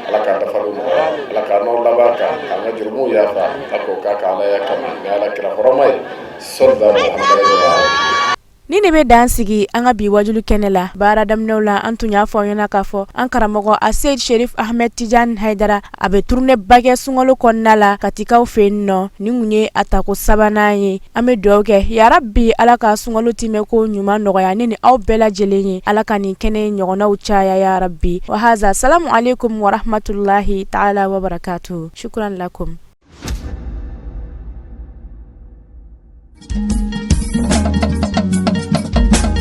[SPEAKER 4] Ala k'a dafaliw nɔgɔya, Ala k'a n'aw laban kan k'an ka jurumuw yafa. Ala k'o k'a ka Alaya kama ni Ala kira hɔrɔma ye. Sɔlila Muhamadu.
[SPEAKER 3] Nin de bɛ dan sigi an ka bi wajulu kɛnɛ la. Baara daminɛw la, an tun y'a fɔ aw ɲɛna k'a fɔ an karamɔgɔ Aseyid Sherif Ahmed Tijani Hayidara, a bɛ tournée ba kɛ sunkalo kɔnɔna la Katikaw fɛ yen nɔ. Nin kun ye a tako sabanan ye. An bɛ dugawu kɛ, yarabi Ala ka sunkalo timɛ ko ɲuman nɔgɔya ne ni aw bɛɛ lajɛlen ye. Ala ka nin kɛnɛ ɲɔgɔnnaw caya, yarabi. Wa haza, salamu aleykum wa rahmatulahi taala wa barakatu. Shukran lakum.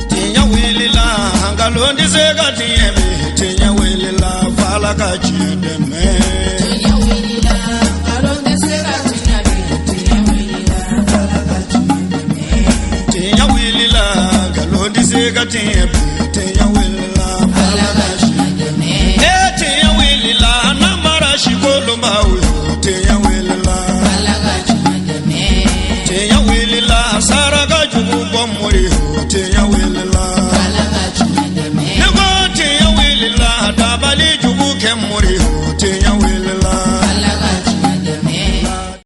[SPEAKER 1] Tiɲɛ wulila, nkalon tɛ se ka tiɲɛ bi. Tiɲɛ wulila, f'Ala ka tiɲɛ dɛmɛ.
[SPEAKER 2] Tiɲɛ wulila, nkalon tɛ se ka tiɲɛ bi. Tiɲɛ wulila, f'Ala ka tiɲɛ dɛmɛ.
[SPEAKER 1] Tiɲɛ wulila, nkalon tɛ se ka tiɲɛ bi.